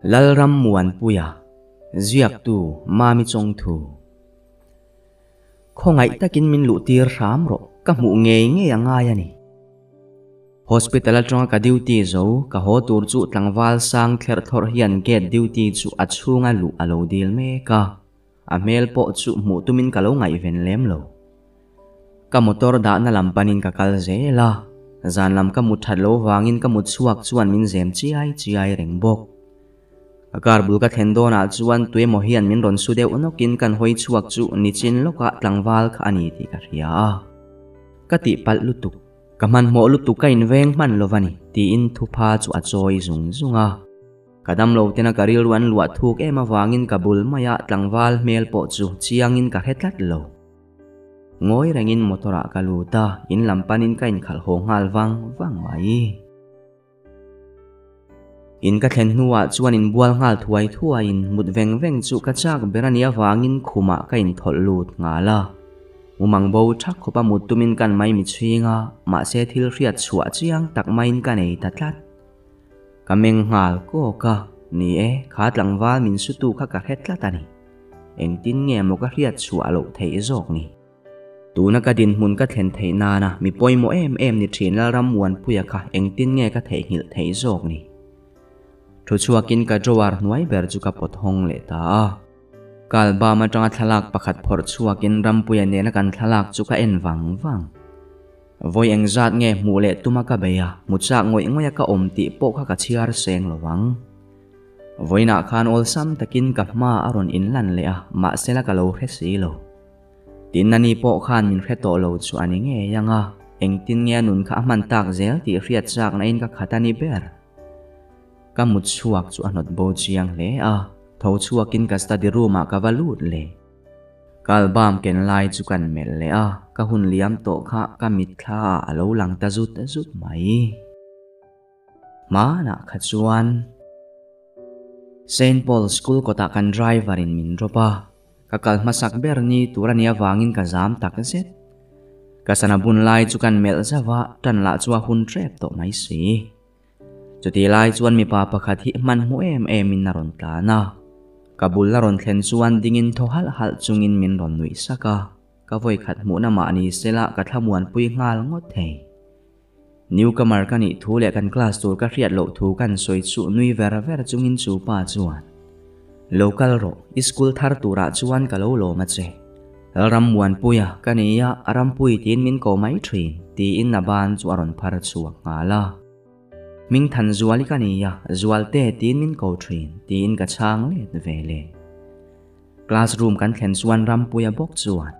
Lalrammuanpuia, Ziaktu Mami Chawngthu. Khawngaih takin min luhtir hram rawh, ka hmuh ngei ngei a ngai a ni. Hospital atanga ka duty zo, ka haw tur chu tlangval sang thlerh thawrh hian gate duty chu a chhunga luh a lo dil mek a, a hmel pawh chu hmuh tumin ka lo ngaihven lem lo. Ka motor dahna lam panin ka kal zel a, zan lam ka mut that lo vangin ka mut chhuak chuan min zem chiai chiai reng bawk. Ka car bul ka thlen dawnah chuan tuemaw hian min rawn su deuh nawkin kan hawi chhuak chu nichin lawkah tlangval kha a ni tih ka hria a. Ka tihpalh lutuk, ka hmanhmawh lutuk ka inveng hman lo va ni tiin thupha chu a chawi zung zung a. Ka damlo tena ka rilru an luah thuk em avangin ka bul maia tlangval hmel pawh chu chiangin ka hre tlat lo. Ngawi rengin motor ah ka lut a, in lam panin ka inkhalh haw nghal vang vang mai. In ka thlen hnuah chuan inbual nghal thuai thuaiin mut veng veng chu ka chak ber a nih avangin khumah ka inthawlh lut nghal a. Mumang bo thak khawpa mut tumin kan mai mi chhing a, mahse thil hriat chhuah chiang tak maiin ka nei ta tlat. Ka meng nghal kawk a, ni e, kha tlangval min sutu kha ka hre tlat a ni. Engtin nge maw ka hriat chhuah loh theih zawk ni? Tuna ka dinhmun ka thlen theih nana mi pawimawh em em ni thin Lalrammuanpuia kha engtin nge ka theihnghilh theih zawk ni? Thu chhuakin ka drawer hnuai ber chu ka pawt hawng leh ta a. Kalbam atanga thlalak pakhat phawrh chhuakin Rampuia nena kan thlalak chu ka en vang vang. Vawi engzat nge hmuh leh tuma ka bei a, hmu chak ngawih ngawih a ka awm tih pawh kha ka chhiar seng lo ang. Vawiinah khan awlsam takin ka hma a rawn inlan leh a, mahsela ka lo hre si lo. Tin ani pawh khan min hre tawh lo chu a ni ngei ang a, engtin nge a nun kha a hman tak zel tih hriat chakna in ka khat a ni ber. Ka mut chhuak chu a hnawt bo chiang hle a, tho chhuakin ka study room ah ka va lut leh. Kalbam ken lai chu kan melh leh a, ka hun liam tawh kha ka mitthla ah a lo lang ta zut zut mai. Hmanah kha chuan Saint Paul School kawtah kan driver in min drop a, ka kal hmasak ber ni tur a nih avangin ka zam tak zet. Ka sana bun lai chu kan melh zauh a, tan lah chu a hun hrep tawh mai si. Chutih lai chuan mipa pakhat hi hmanhmawh em em in a rawn tlan a, ka bul a rawn thlen chuan dingin thaw halh halh chungin min rawn nuih sak a, ka vawikhat hmuhna mahni sela ka thlamuanpui nghal ngawt thei. Newcomer ka nih thu leh kan class tur ka hriat loh thu kan sawi chu nui ver ver chungin chu pa chuan, Lo kal rawh, i school thar turah chuan ka lo lawm a che. Lalrammuanpuia ka ni a, Rampui tiin min ko mai thin, tiin a ban chu a rawn phar chhuak nghal a. Hmingthanzuali ka ni a, Zualte tiin min ko thin, tiin ka chhang let ve leh. Classroom kan thlen chuan Rampuia bawk chuan,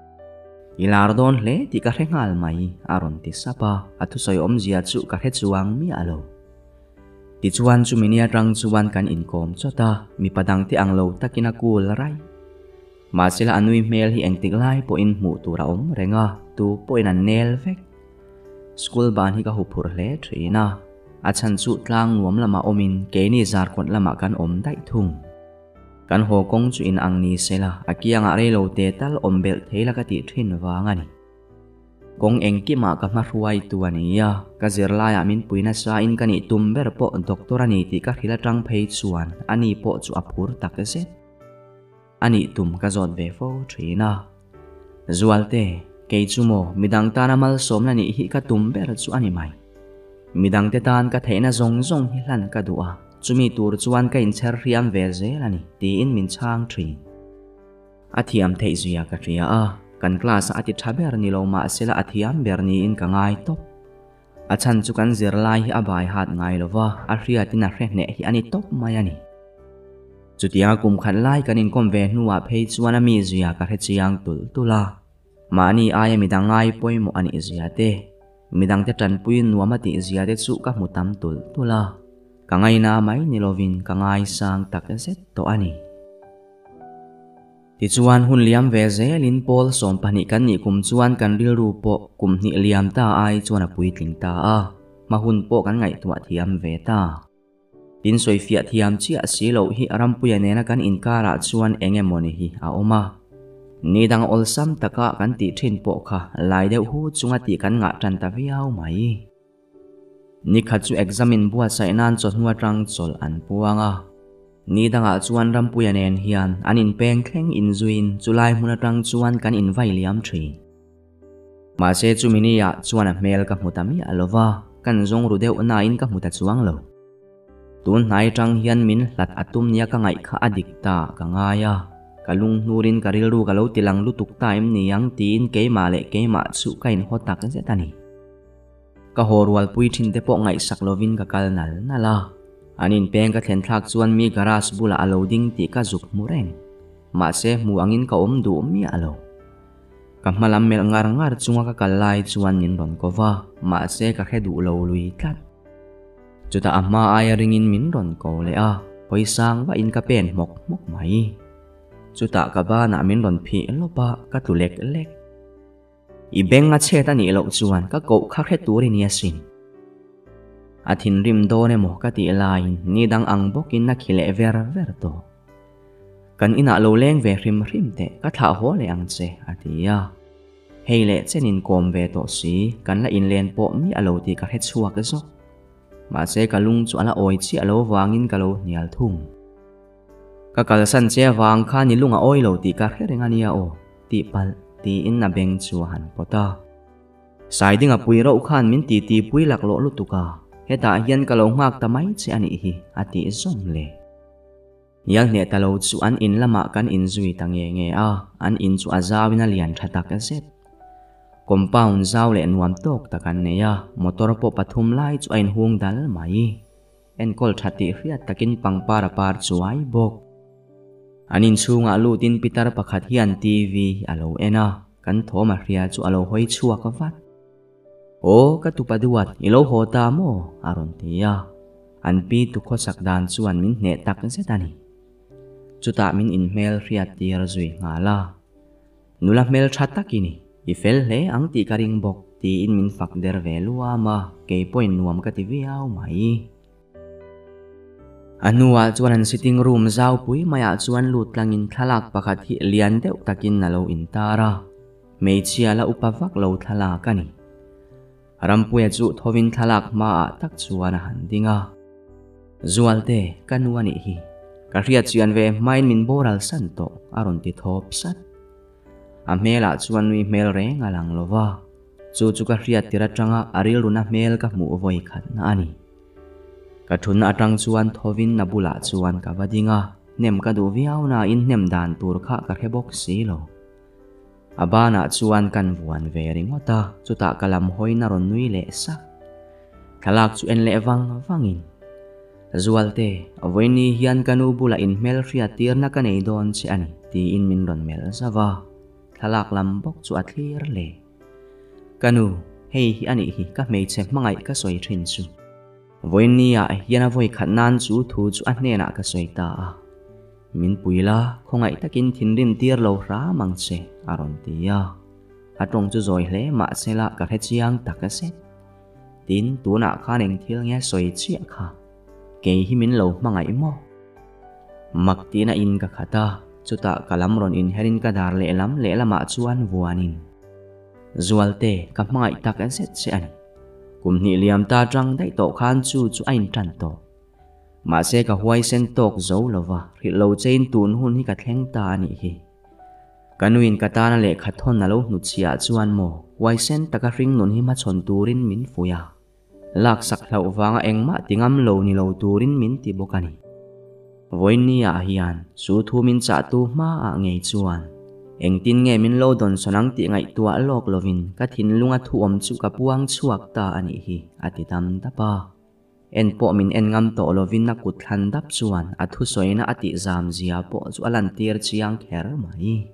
I lar dawn hle tih ka hre nghal mai, a rawn ti sap a, a thusawi awmzia chu ka hre chuang miah lo. Tichuan chumi ni atang chuan kan inkawm chawt a, mipa dangte ang lo takin a cool raih. Mahsela a nui hmel hi engtik lai pawhin hmuh tur a awm reng a, tu pawhin an nel vek. School ban hi ka huphurh hle thin a, a chhan chu tlang nuam lamah awmin keini zarkawt lamah kan awm daih thung. Kan haw kawng chu in ang ni sela, a kiangah reilo te tal awm belh thei la ka tih thin vang a ni. Kawng engkimah ka hma hruaitu a ni a, ka zirlaiah min pui nasa in ka nih tum ber pawh doctor a ni tih ka hrilh atang phei chuan a ni pawh chu a phur tak zet. A nih tum ka zawt ve fo thin a. Zualte, kei chu maw midang tana malsawmna nih hi ka tum ber chu a ni mai. Midangte tan ka theihna zawng zawng hi hlan ka duh a, chumi tur chuan ka inchher hriam ve zel a ni, tiin min chhang thin. A thiam theih zia ka hria a, kan class-ah a ti tha ber ni lo mahsela a thiam ber niin ka ngai tawp. A chhan chu kan zirlai hi a bai hat ngai lo va, a hriatin a hre hneh hi a ni tawp mai a ni. Chutianga kum khat lai kan inkawm ve hnuah phei chuan a mizia ka hre chiang tulh tulh a, mahni aia midang ngai pawimawh a nih zia te, Midangte tanpui nuam a tih zia te chu ka hmu tam tulh tulh a, ka ngaina mai ni lovin ka ngaisang tak zet tawh a ni. Tichuan hun liam ve zelin Paul 12 kan nih kum chuan kan rilru pawh kum hnih liam ta ai chuan a puitling ta a, hma hun pawh kan ngaihtuah thiam ve ta. Tin sawifiah thiam chiah si loh hi Rampuia nena kan inkarah chuan eng emawni hi a awm a. Ni dang awlsam taka kan tih thin pawh kha lai deuh hu chunga tih kan ngah tan ta viau mai. Nikhat chu exam in buatsaih nan chawhnu atang chawlh an puang a. Ni dangah chuan Rampuia nen hian an inpeng thleng inzuiin chulai hmun atang chuan kan invai liam thin. Mahse chumi niah chuan a hmel ka hmu ta miah lo va, kan zawng ru deuh nain ka hmu ta chuang lo. Tun hnai atang hian min hlat a tum nia ka ngaih kha a dik ta ka ngai a, ka lunghnur-in ka rilru ka lo tilang lutuk ta em ni ang tiin keimah leh keimah chu ka inhaw tak zet a ni. Ka haw rualpui thin te pawh ngaihsak lovin ka kal nal nal a, an inpeng ka thlen thlak chuan mi garage bulah a lo ding tih ka zuk hmu reng. Mahse hmu angin ka awm duh miah lo. Ka hma lam melh ngar ngar chunga ka kal lai chuan min rawn ko va, mahse ka hre duh lo lui tlat. Chutah a hma aia ringin min rawn ko leh a, hawi sang vahin ka pen hmawk hmawk mai. Chutah ka banah min rawn phih lawp a, ka tlu lek lek. I beng a chhet a nih loh chuan ka koh kha hre tur i ni asin. A thinrim dawn emaw ka tih laiin ni dang ang bawkin a khi leh ver ver tawh. Kan inah lo leng ve hrim hrim teh, ka thlah haw leh ang che, a ti a. Hei leh chen inkawm ve tawh si, kan la inlen pawh miah lo tih ka hre chhuak zawk. Mahse ka lung chu a la awi chiah lo vangin ka lo hnial thung. Ka kalsan che avang khan i lung a awi lo tih ka hre reng a nia aw, tih palh tiin a beng chu a han pawt a. Saidinga pui rauh khan min titi pui laklawh lutuk a, hetah hian ka lo nghak ta mai che a nih hi, a tih zawm le. Hnial hneh ta lo chu an in lamah kan inzui ta nge nge a, an in chu a zauin a lian tha tak zet. Compound zau leh nuam tawk tak an nei a, motor pawh pathum lai chu a inhung dal mai. Enkawl tha tih hriat takin pangpar a par chuai bawk. An inchhungah lutin pitar pakhat hian TV a lo en a, kan thawm a hria chu a lo hawi chhuak vat. Aw ka tupa duat, i lo haw ta maw? a rawn ti a. An pi tu khawsak dan chuan min hneh tak zet a ni. Chutah min inhmel hriat tir zui nghal a. Nula hmel tha tak i ni, i fel hle ang tih ka ring bawk, tiin min fak der ve luam a, kei pawhin nuam ka ti viau mai. A hnuah chuan an sitting room zaupui maiah chuan lut tlangin thlalak pakhat hi lian deuh takin a lo intar a, hmeichhia la upa vak lo thlalak a ni. Rampuia chu thovin thlalak hmaah tak chuan a han ding a. Zualte, ka nu a nih hi. Ka hriat chian ve hmain min boral san tawh, a rawn ti thawp sat. A hmelah chuan nui hmel reng a lang lo va, chu chu ka hriat tir atanga a rilruna hmel ka hmuh vawi khatna a ni. Ka thunna atang chuan thovin a bulah chuan ka va ding a, hnem ka duh viau nain hnem dan tur kha ka hre bawk si lo. A banah chuan kan vuan ve ringawt a, chutah ka lam hawiin a rawn nui leh sak. Thlalak chu en leh vang vangin, Zualte, vawiini hian ka nu bulah inhmel hriattirna ka nei dawn che a ni, tiin min rawn melh zauh a, thlalak lam bawk chu a thlir leh. Ka nu, hei hi a nih hi ka hmeichhe hmangaih ka sawi thin chu. Vawiinniah hian a vawi khat nan chu thu chu a hnenah ka sawi ta a. Min pui la, khawngaih takin thinrim tir lo hram ang che, a rawn ti a. A tawng chu zawi hle mahse la ka hre chiang tak a zet. Tin, tunah khan eng thil nge sawi chiah kha? Kei hi min lo hmangaih maw? Mak tiin a in ka khat a, chutah ka lam rawn inherin ka dar lehlam lehlamah chuan vuanin, Zualte, ka hmangaih tak zet che a ni. Kum hnih liam ta tang daih tawh khan chu chu a intan tawh. Mahse ka huaisen tawk zo lo va, hrilh lo chein tun hun hi ka thleng ta a nih hi. Ka nuin ka tana lehkha thawn a lo hnutchhiah chuan maw huaisen taka hringnun hi hmachhawn turin min fuih a, laksak hlauh vanga engmah ti ngam lo ni lo turin min ti bawk a ni. Vawiinniah hian chu thu min chahtu hmaah ngei chuan engtin nge min lo dawnsawn ang tih ngaihtuah lawk lovin ka thinlunga thu awm chu ka puang chhuak ta a nih hi, a ti dam dap a. En pawh min en ngam tawh lovin a kut thlan dap chuan a thusawina a tih zam zia pawh chu a lantir chiang kher mai.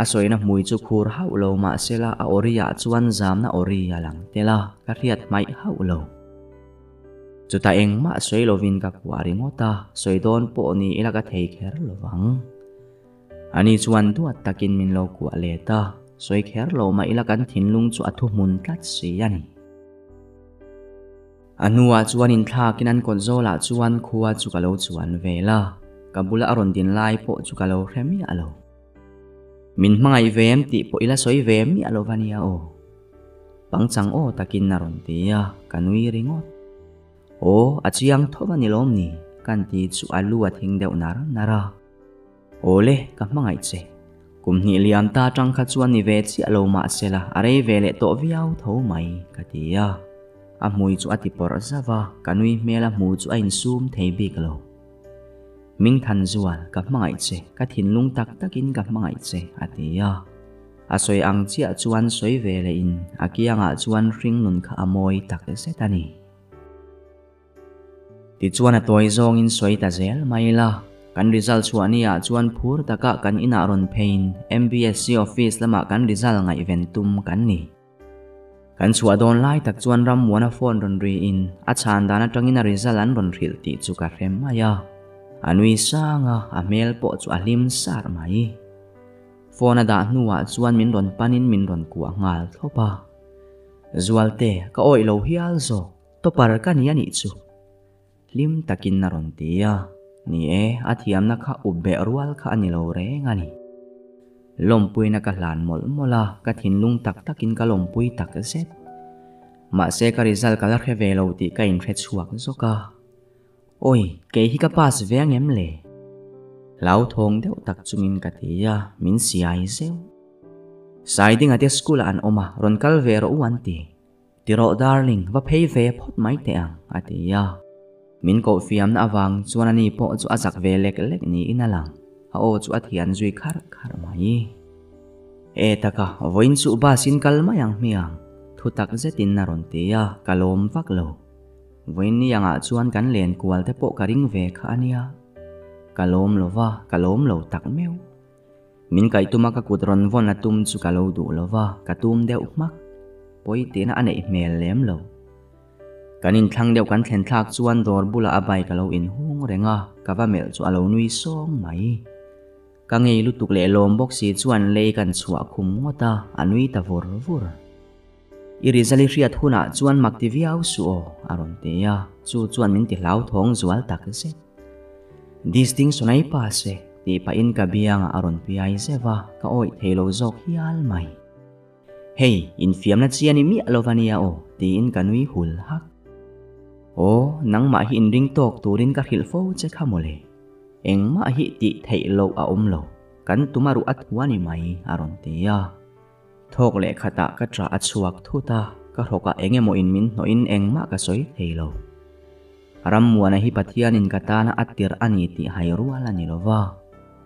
A sawina hmui chu khur hauh lo mahsela a awri-ah chuan zamna awri a lang tel a, ka hriat hmaih hauh lo. Chutah engmah sawi lovin ka kuah ringawt a, sawi dawn pawh ni ila ka thei kher lo vang. Ani chuan duat takin min lo kuah let a, sawi kher lo mah ila kan thinlung chu a thuhmun tlat si a ni. A hnuah chuan inthlakin an kawt zawlah chuan khua chu ka lo chuan vel a, ka bula a rawn din lai pawh chu ka lo hre miah lo. Min hmangaih ve em tih pawh i la sawi ve miah lo va nia aw. Pangchang aw takin a rawn ti a, ka nui ringawt. Aw, a chiang tho va ni lawm ni? Kan ti chu a lu a thing deuh nar nar a. Awle, ka hmangaih che. Kum hnih liam ta atang kha chuan ni ve chiah lo mah sela a rei ve leh tawh viau tho mai, ka ti a. A hmui chu a ti pawrh zauh a, ka nui hmel a hmu chu a insum thei bik lo. Mingthanzual, ka hmangaih che, ka thinlung tak takin ka hmangaih che, a ti a. A sawi ang chiah chuan sawi ve leh in a kiangah chuan hring nun kha a mawi tak zet a ni. Tichuan a tawi zawngin sawi ta zel mai la, kan result chhuah ni ah chuan phur takah kan inah rawn pheiin MBSC office lamah kan result ngaihven tum kan ni. Kan chhuah dawn lai tak chuan Rammuana phone rawn ri in a chhan dan atangin a result an rawn hrilh tih chu ka hre mai a. A nui sang a, a hmel pawh chu a hlim sar mai. Phone a dah hnuah chuan min rawn panin min rawn kuah nghal thlawp a. Zualte, ka awih lo hial zawk, topper ka ni a nih chu. Hlim takin a rawn ti a, ni e, a thiamna kha up beh rual kha a ni lo reng a ni. Lawmpuina ka hlan mawlh mawlh a, ka thinlung tak takin ka lawmpui tak zet. Mahse ka result ka la hre ve lo tih ka inhre chhuak zawk a. Awi, kei hi ka pass ve ang em le? Hlauthawng deuh tak chungin ka ti a, min siai zeuh. Saidinga te school ah an awm a, rawn kal ve rawh u an ti. Ti rawh darling, va phei ve phawt mai teh ang, a ti a. Min koh fiamna avang chuan ani pawh chu a zak ve lek lek niin a lang. A aw chu a thian zui kharh kharh mai. E taka, vawiin chu bus in kal mai ang hmiang, thu tak zetin a rawn ti a, ka lawm vak lo. Vawiin ni angah chuan kan len kual te pawh ka ring ve kha a nia. Ka lawm lo va, ka lawm lo tak meuh. Min kaih tuma ka kut rawn vawn a tum chu ka lo duh lo va, ka tum deuh hmak. Pawi tihna a neih hmel lem lo. Kan inthlang deuh kan thlen thlak chuan dawr bulah a bike a lo inhung reng a, ka va melh chu a lo nui sawng mai. Ka ngei lutuk leh lawm bawk si chuan lei kan chhuah khum ngawt a, a nui ta vur vur. I rizal i hriat hunah chuan mak ti viau suh aw, a rawn ti a, chu chuan min ti hlauthawng zual tak zet. Distinction ai pa se, tih pahin ka biangah a rawn piai zeuh a, ka awih thei lo zawk hial mai. Hei, infiamna chi a ni miah lo va nia aw, tiin ka nui hul hak. Aw, nangmah hi inring tawk turin ka hrilh fo che kha mawle. Engmah hi tih theih loh a awm lo, kan tuma ruh a thu a ni mai, a rawn ti a. Thawk leh khatah ka ṭah a chhuak thut a, ka hrawkah eng emaw in min hnawhin engmah ka sawi thei lo. Rammuana hi Pathianin ka tana a tirh a ni tih hai rual a ni lo va,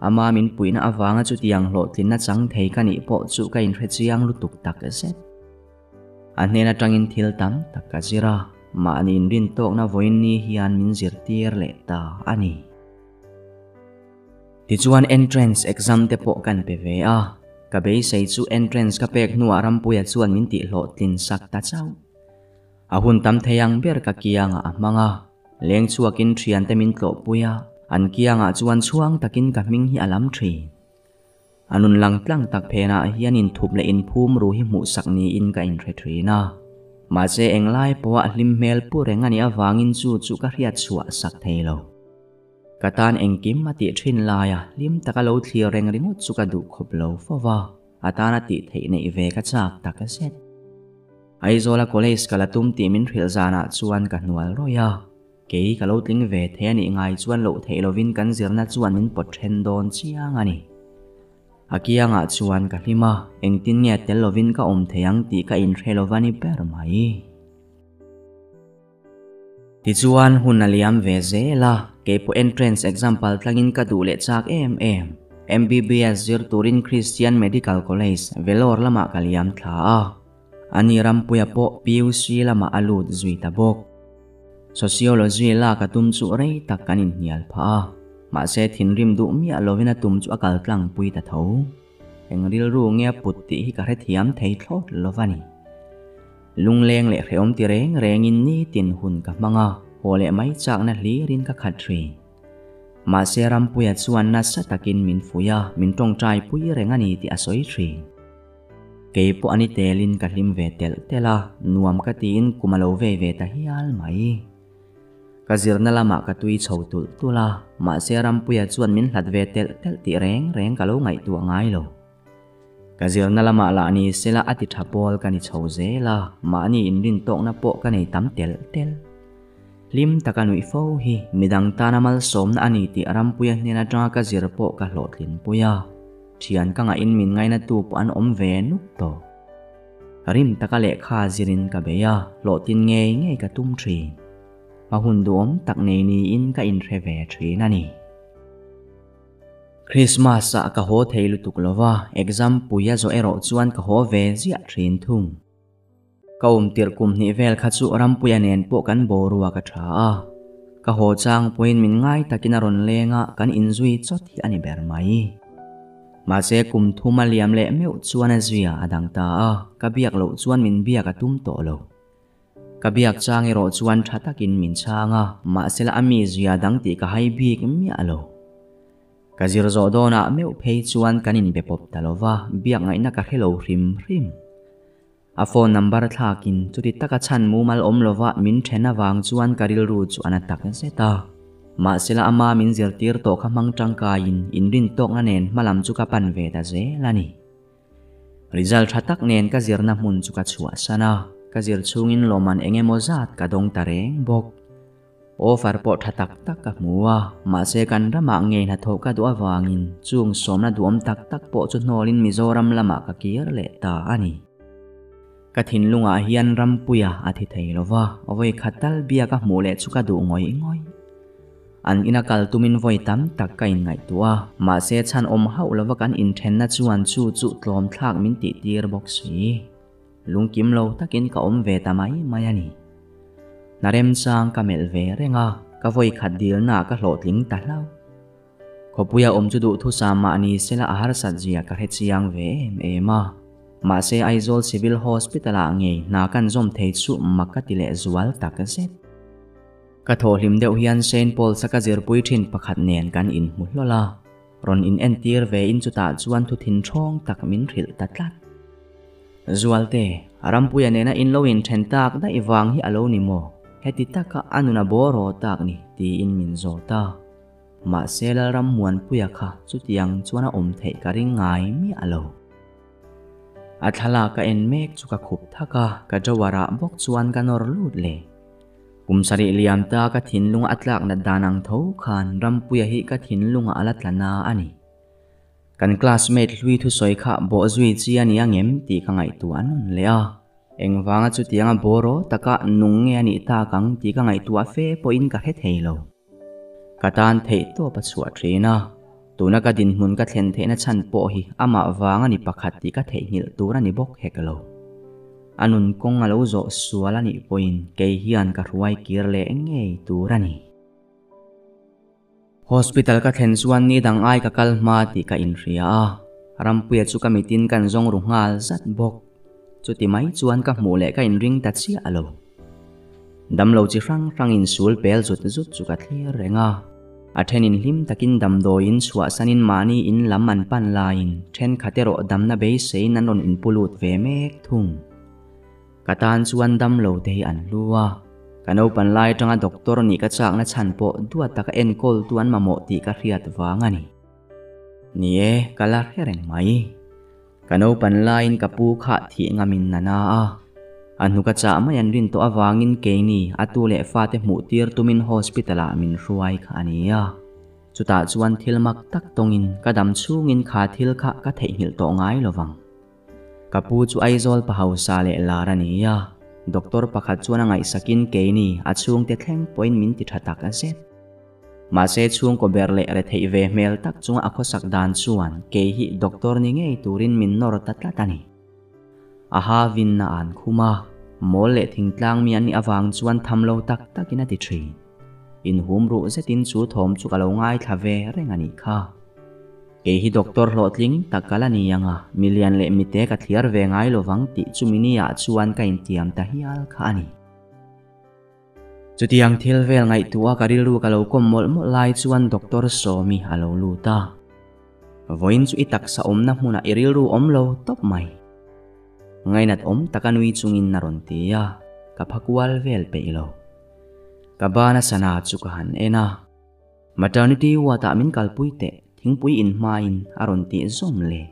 ama min puihna avanga chutiang hlawhtlinna chang thei ka nih pawh chu ka inhre chiang lutuk tak zet. A hnen atangin thil tam tak ka zir a, mahni inrintawkna vawiin ni hian min zirtir leh ta a ni. Tichuan entrance exam te pawh kan pe ve a, ka beisei chu entrance ka pek hnuah Rampuia chuan min tihhlawhtlin sak ta chauh. A hun tam thei ang ber ka kiangah a hmang a, leng chhuakin thiante min tlawhpui a, an kiangah chuan chhuang takin ka hming hi a lam thin. A nun lang tlang tak phenah hian inthup leh inphum ru hi hmuhsak niin ka inhre thin a, mahse englai pawha hlim hmel pu reng a nih avangin chu chu ka hriat chhuah sak thei lo. Ka tan engkim a tih thin laia hlim taka lo thlir reng ringawt chu ka duh khawp lo fo va, a tana tih theih neih ve ka chak tak zet. Aizawla college ka la tum tih min hrilh zanah chuan ka hnual rawih a, kei ka lo tling ve thei a nih ngai chuan loh theih lovin kan zirna chuan min pawt then dawn chiang a ni. A kiangah chuan ka hlim a, engtin nge tel lovin ka awm thei ang tih ka inhre lova ni ber mai. Tichuan hun a liam ve zel a, keipawh entrance exam pal tlangin ka duh leh chak em em. MBBS zir turin Christian Medical College, Vellore lamah ka liam thla a. Ani Rampuia pawh PUC lamah a lut zui ta bawk. Sociology lak a tum chu rei tak kan inhnial phah a, mahse thinrim duh miah lovin a tum chu a kal tlangpui ta tho. Eng rilru nge a put tih hi ka hrethiam thei thlawt lo va ni. Lungleng leh hrehawm ti reng rengin nitin hun ka hmang a, haw leh mai chakna hlirin ka khat thin. Mahse Rampuia chuan nasa takin min fuih a, min tawngtai pui reng a ni tih a sawi thin. Kei pawh a ni telin ka hlim ve telh telh a, nuam ka tiin kum a lo vei ve ta hial mai. Ka zirna lamah ka tui chho tulh tulh a, mahse Rampuia chuan min hlat ve telh telh tih reng reng ka lo ngaihtuah ngai lo. Ka zirna lamah lah ni sela a ti tha pawl ka ni chho zel a, mahni inrintawkna pawh ka nei tam telh telh. Hlim taka nuih fo hi midang tana malsawmna a ni tih Rampuia hnen atanga ka zir pawh ka hlawhtlinpui a, thian ka ngahin min ngainatu pawh an awm ve nuk tawh. Rim taka lehkha zirin ka bei a, hlawhtlin ngei ngei ka tum thin. Hma hun duhawm tak nei niin ka inhre ve thin a ni. Christmas ah ka haw thei lutuk lo va, exam pui a zawh erawh chuan ka haw ve ziah thin thung. Ka awm tirh kum hnih vel kha chu Rampuia nen pawh kan boruak a tha a, ka haw chang pawhin min ngai takin a rawn leng a, kan inzui chawt hi a ni ber mai. Mahse kum thum a liam leh meuh chuan a zia a dang ta a, ka biak loh chuan min biak a tum tawh lo. Ka biak chang erawh chuan tha takin min chhang a, mahsela a mi zia dang tih ka hai bik miah lo. Ka zir zawh dawnah meuh phei chuan kan inbe pawp ta lo va, biak ngaihna ka hre lo hrim hrim. A phone number thlakin chuti taka chhan mumal awm lova min then avang chuan ka rilru chu a na tak zet a. Mahsela ama min zirtir tawh kha hmang tangkaiin inrintawkna nen hmalam chu ka pan ve ta zel a ni. Result tha tak nen ka zirna hmun chu ka chhuahsan a, ka zir chhungin lawmman eng emaw zat ka dawng ta reng bawk. Offer pawh tha tak tak ka hmu a, mahse kan ramah ngei hnathawh ka duh avangin chung sawmna duhawm tak tak pawh chu hnawlin Mizoram lamah ka kir leh ta a ni. Ka thinlungah hian Rampuia a thi thei lo va, vawi khat tal bia ka hmuh leh chu ka duh ngawih ngawih. An ina kal tumin vawi tam tak ka inngaihtuah a, mahse chhan awm hauh lova kan inthenna chuan chu chu tlawm thlak min tihtir bawk si. Lungkim lo takin ka awm ve ta mai mai a ni. Hna remchang ka melh ve reng a, ka vawi khat dilnaah ka hlawhtling ta hlauh. Khawpuia awm chu duhthusam mah ni sela a harsat zia ka hre chiang ve em em a. Mahse Aizawl Civil Hospital ah ngei hna kan zawm thei chu mak ka ti leh zual tak zet. Ka thawhhlim deuh hian Saint Paul's a ka zirpui thin pakhat nen kan inhmu hlawl a. Rawn in entir ve in chutah chuan thu thinthawng tak min hrilh ta tlat. Zualte, Rampuia nena in lo inthen tak daih vang hi a lo ni maw? Heti taka a nun a bawraw tak ni tiin min zawt a. Mahse Lalrammuanpuia kha chutiang chuan a awm theih ka ring ngai miah lo. A thlalak ka en mek chu ka khup thak a, ka drawer ah bawk chuan ka nawr lut leh. Kum sarih liam ta ka thinlung a tlak nat dan ang tho khan Rampuia hi ka thinlungah a la tla na a ni. Kan classmate hlui thusawi kha bawh zui chi a ni angem tih ka ngaihtuah nawn leh a. Engvanga chutianga bawraw taka nung nge a nih tak ang tih ka ngaihtuah fe pawhin ka hre thei lo. Ka tan theih tawp a chhuah thin a, tuna ka dinhmun ka thlen theihna chhan pawh hi amah vang a ni pakhat tih ka theihnghilh tur a ni bawk hek lo. A nun kawng a lo zawh sual a nih pawhin kei hian ka hruai kir leh ngei tur a ni. Hospital ka thlen chuan ni dang ai ka kal hma tih ka inhria a, Rampuia chu ka mitin kan zawng ru nghal zat bawk. Chuti mai chuan ka hmuh leh ka inring ta chiah lo. Damlo chi hrang hrang insul pel zut zut chu ka thlir reng a. A thenin hlim takin damdawiin chhuahsanin mahni in lam an pan laiin thenkhat erawh damna beiseiin an rawn inpu lut ve mek thung. Ka tan chuan damlo te hi an hlu a, ka naupan lai atanga doctor nih ka chakna chhan pawh duat taka enkawl tu an mamawh tih ka hriat vang a ni. Ni e, ka la hre reng mai. Ka naupan laiin ka pu kha thih ngamin na na a, a hnu ka chah mai an rin tawh avangin keini a tu leh fate hmuh tir tumin hospital ah min hruai kha a ni a. Chutah chuan thil mak tak tawngin ka dam chhungin kha thil kha ka theihnghilh tawh ngai lovang. Ka pu chu Aizawl pa hausa leh lar a ni a, doctor pakhat chuan a ngaihsakin keini a chhungte thleng pawhin min ti tha tak zet. Mahse chhungkaw ber leh retheih ve hmel tak chunga a khawsak dan chuan kei hi doctor ni ngei turin min nawr ta tlat a ni. A ha vinna an khum a, mawl leh thingtlang mi an nih avang chuan tham lo tak takin a ti thin. Inhum ruh zetin chu thawm chu ka lo ngaithla ve reng a nih kha. Kei hi doctor hlawhtling tak ka la ni ang a, milian leh mite ka thliar ve ngai lovang tih chumi ni ah chuan ka intiam ta hial kha a ni. Chutiang thil vel ngaihtuah ka rilru ka lo kawm mawlh mawlh lai chuan Doctor Sawmi a lo lut a. Vawiin chu i taksa awmna hmunah i rilru awm lo tawp mai. Ngainat awm taka nui chungin a rawn ti a, ka pha kual vel peih lo. Ka bana sana chu ka han en a. Maternity ward-ah min kalpui teh, thingpui inhmain a rawn tih zawm le.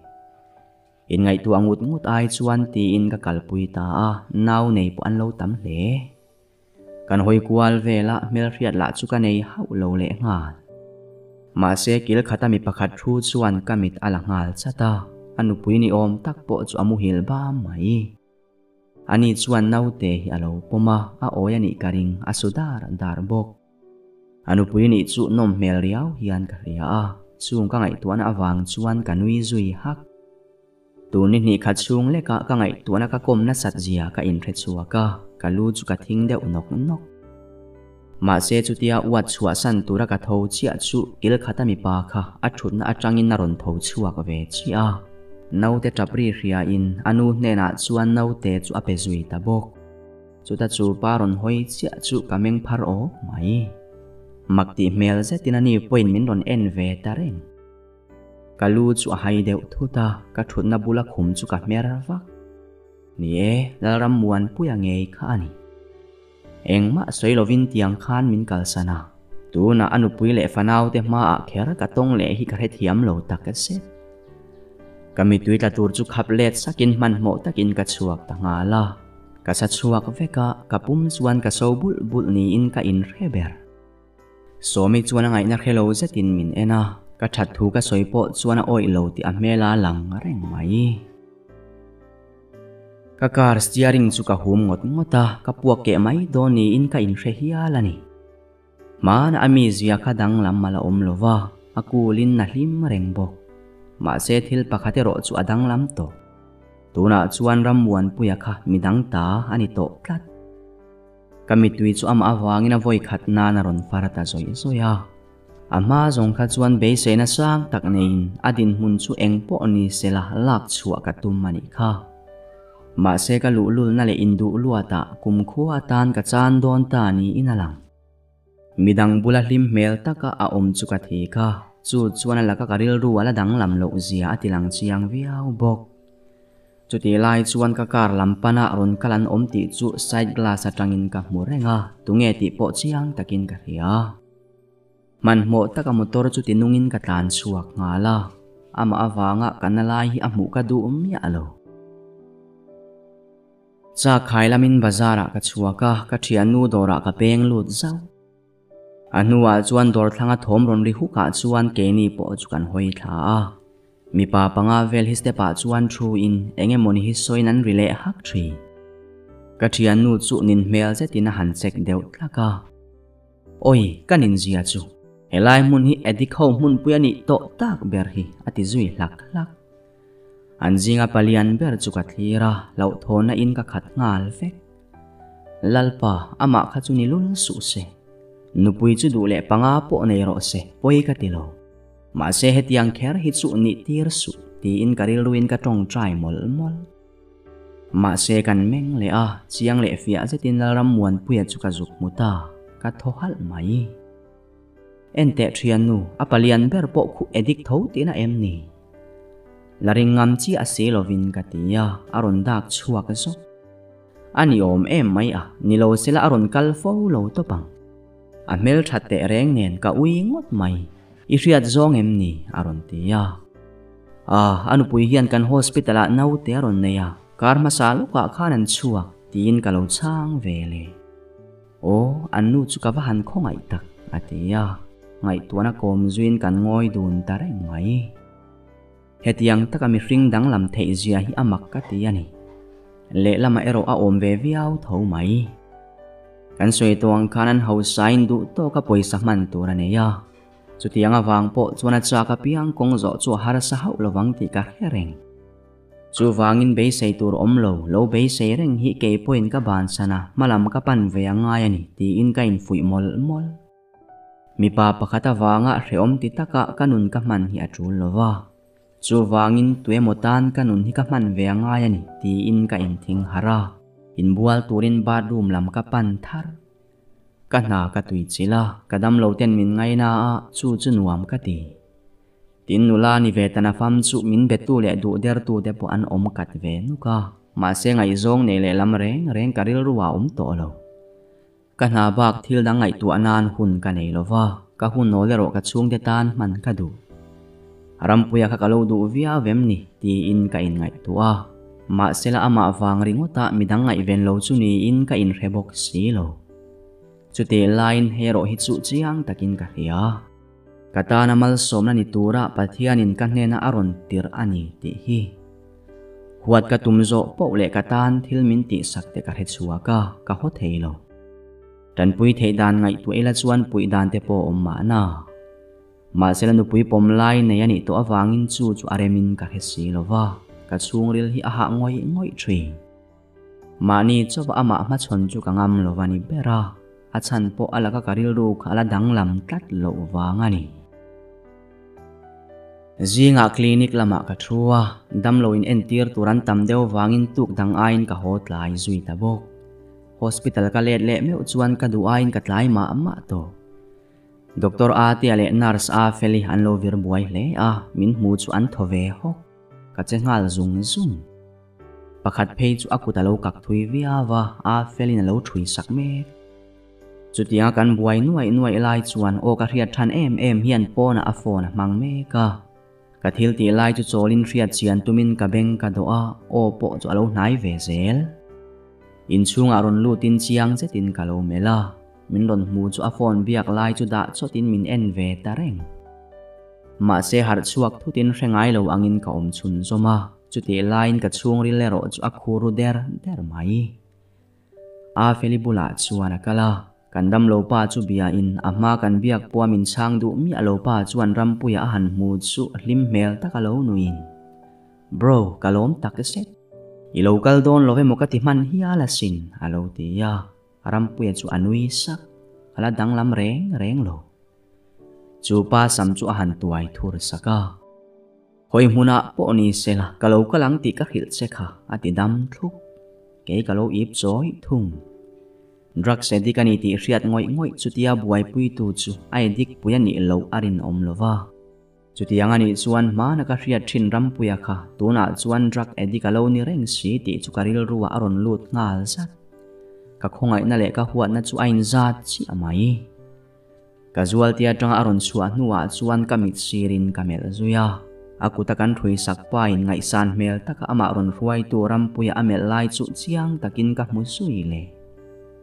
Inngaihtuah ngut ngut ai chuan tiin ka kalpui ta a, nau nei pawh an lo tam hle. Kan hawi kual vel a, hmelhriat lah chu ka nei hauh lo leh nghal. Mahse kil khata mi pakhat thu chuan ka mit a la nghal chat a, a nupui ni awm tak pawh chu a muhil bam mai. Ani chuan naute hi a lo pawm a, a awi a nih ka ring, a su dar dar bawk. A nupui nih chu nawm hmel riau hian ka hria a, chung ka ngaihtuahna avang chuan ka nui zui hak. Tun ni hnih khat chhung lekah ka ngaihtuahna ka kawm nasat zia ka inhre chhuak a, ka lu chu ka thing deuh nawk nawk. Mahse chutia uat chhuahsan tura ka tho chiah chu kil khata mipa kha a thutna atangin a rawn tho chhuak ve chiah a. Naute tap ri hriain a nu hnenah chuan naute chu a pe zui ta bawk. Chuta chu pa rawn hawi chiah chu ka meng phar awk mai. Mak tih hmel zetin a ni pawhin min rawn en ve ta reng. Ka lu chu a hai deuh thut a, ka thutna bula khum chu ka hmer vak. Ni e, Lalram Muanpuia ngei kha a ni. Engmah sawi lovin tiang khan min kalsan a, tunah a nupui leh fanaute hmaah kher ka tawng leh hi ka hrethiam lo tak zet. Ka mitui tla tur chu khap let sakin hmanhmawh takin ka chhuak ta nghal a, ka sa chhuak vek a, ka pum chuan ka so bulh bulh niin ka inhre ber. Sawmi chuan a ngaihna hre lo zetin min en a, ka that thu ka sawi pawh chuan a awih lo tih a hmel a lang reng mai. Ka car steering chu ka hum ngawt ngawt a, ka puak keh mai dawn niin ka inhre hial a ni. Hmana a mizia kha danglam a la awm lo va, a kulin a hlim reng bawk. Mahse thil pakhat erawh chu a danglam tawh. Tunah chuan Rammuanpuia kha midang ta a ni tawh tlat. Ka mittui chu amah avangin a vawi khat nan a rawn far ta zawih zawih a. A hma zawng kha chuan beiseina sang tak neiin a dinhmun chu eng pawh ni sela lak chhuah ka tum a nih kha. Mahse ka luhlulna leh induh luatah kumkhua atan ka chan dawn ta niin a lang. Midang bula hlim hmel taka a awm chu ka thi kha, chu chuan a laka ka rilru a la danglam loh zia a ti lang chiang viau bawk. Chutih lai chuan ka car lam pana rawn kal an awm tih chu side glass atangin ka hmu reng a, tunge tih pawh chiang takin ka hria. Hmanhmawh taka motor chu ti nungin ka tlan chhuak nghal a, amah avanga ka na lai hi a hmuh ka duh miah lo. Chak khai lamin bazar ah ka chhuak a, ka thiannu dawrah ka peng lut zauh. A hnuah chuan dawr thlanga thawm rawn ri huk ah chuan keini pawh chu kan hawi thla a. Mipa panga vel hi step ah chuan thu in eng emawni hi sawiin an ri leh hak thin. Ka thiannu chu nin hmel zetin a han check deuh tlak a. Awi, ka nin zia chu. Helai hmun hi addict ho hmunpui a nih tawh tak ber hi a ti zui hlak hlak. An zinga palian ber chu ka thlir a, hlauhthawhna in ka khat nghal vek. Lalpa, amah kha chu ni lul suh se. Nupui chu duh leh panga pawh nei rawh se, pawi ka ti lo. Mahse hetiang kher hi chu nih tir suh, tiin ka rilruin ka tawngtai mawlh mawlh. Mahse kan meng leh a, chiang leh fiah zetin Lalrammuanpuia chu ka zuk hmu ta, ka thaw halh mai. Enteh thiannu, a palian ber pawh khuh edik tho tihna em ni? La ring ngam chiah si lovin ka ti a, a rawn dak chhuak zawk. A ni awm em mai a, ni lo sela a rawn kal fo lo tawp ang. A hmeltha teh reng nen ka ui ngawt mai, i hriat zawng em ni? a rawn ti a. Ah, a nupui hian kan hospital ah naute a rawn nei a, kar hmasa lawkah khan an chhuak tiin ka lo chhang ve le. Aw, an nu chu ka va han khawngaih tak, a ti a. Ngaihtuahna kawm zuiin kan ngawi dun ta reng mai. Hetiang taka mihring danglam theih zia hi a mak ka ti a ni. Lehlamah erawh a awm ve viau tho mai. Kan sawi tawh ang khan an hausain duh tawka pawisa hman tur a nei a. Chutiang avang pawh chuan a chak apiang kawng zawh chu a harsa hauh lovang tih ka hre reng. Chuvangin beisei tur awm lo, lo beisei reng hi kei pawhin ka bansan a, hmalam ka pan ve a ngai a ni, tiin ka infuih mawlh mawlh. Mipa pakhat avanga hrehawm ti taka ka nun ka hman hi a tul lo va, chuvangin tuemaw tan ka nun hi ka hman ve a ngai a ni, tiin ka inthing harh a, inbual turin bathroom lam ka pan thar. Ka hna ka tuichilh a, ka damlo ten min ngaina a, chu chu nuam ka ti. Tin nula ni ve tana fam chu min betu leh duh dertu te pawh an awm kat ve nuk a, mahse ngaihzawng nei leh lam reng reng ka rilru ah awm tawh lo. Ka hna bak thil dang ngaihtuah nan hun ka nei lo va, ka hun awl erawh ka chhungte tan hman ka duh. Rampuia kha ka lo duh viau em ni tiin ka inngaihtuah a, mahsela amah vang ringawtah midang ngaihven lo chu niin ka inhre bawk si lo. Chutih laiin hei erawh hi chu chiang takin ka hria. Ka tana malsawmna ni tura Pathianin ka hnena a rawn tirh a ni tih hi. Huat ka tum zawh poh leh ka tan thil min tihsak te ka hre chhuak a, ka haw thei lo. Tanpui theih dan ngaihtuah ila chuan puih dan te pawh a awm mahna. Mahsela nupui pawm lai nei a nih tawh avangin chu chu a remin ka hre si lo va, ka chhungril hi a hah ngawih ngawih thin. Mahni chauha amah hmachhawn chu ka ngam lo va ni ber a, a chhan pawh a laka ka rilru kha a la danglam tlat loh vang a ni. Zingah clinic lamah ka thu a, damlo in entir tur an tam deuh vangin tuk dang aiin ka haw tlai zui ta bawk. Hospital ka let leh meuh chuan ka duh aiin ka tlai mah mah tawh. Doctor Atea leh Nurse Afeli an lo vir buai hle a, min hmu chu an thaw ve hawk. Ka che nghal zung zung. Pakhat phei chu a kut a lo kak thui viau a, Afelin a lo thui sak mek. Chutianga kan buai nuaih nuaih lai chuan aw ka hriat than em em hian pawnah a phone a hmang mek a. Ka thil tih lai chu chawlin hriat chian tumin ka beng ka dawh a, aw pawh chu a lo hnai ve zel. Inchhungah rawn lutin chiang zetin ka lo melh a, min rawn hmu chu a phone biak lai chu dah chawtin min en ve ta reng. Mahse harh chhuak thutin hre ngai lo angin ka awm chhun zawm a, chutih laiin ka chhungril erawh chu a khu ru der der mai. A Feli bulah chuan a kal a, kan damlo pa chu biain a hma kan biak pawha min chhang duh miah lo pa chuan Rampuia a han hmu chu hlim hmel tak a lo nuin. Bro, ka lawm tak zet. I lo kal dawn lo emaw ka ti hman hial asin, a lo ti a. Rampuia chu a nui sak, a la danglam reng reng lo. Chu pa sam chu a han tuai thur sak a. Hawi hmunah pawh ni sela ka lo kal ang tih ka hrilh che kha, a ti dam thlup. Kei ka lo ip chawi thung. Drugs addict a ni tih hriat ngawih ngawih chutia buaipuitu chu a addict pui a nih loh a rinawm lo va. Chutiang a nih chuan hmana ka hriat thin Rampuia kha tunah chuan drug addict a lo ni reng si tih chu ka rilruah a rawn lut nghal zat. Ka khawngaihna leh ka huatna chu a inzat chiah mai. Ka zualti atanga a rawn chhuah hnuah chuan ka mit sirin ka melh zui a. A kuta kan hrui sak pain ngaihsan hmel taka amah rawn hruaitu Rampuia a melh lai chu chiang takin ka hmu zui le.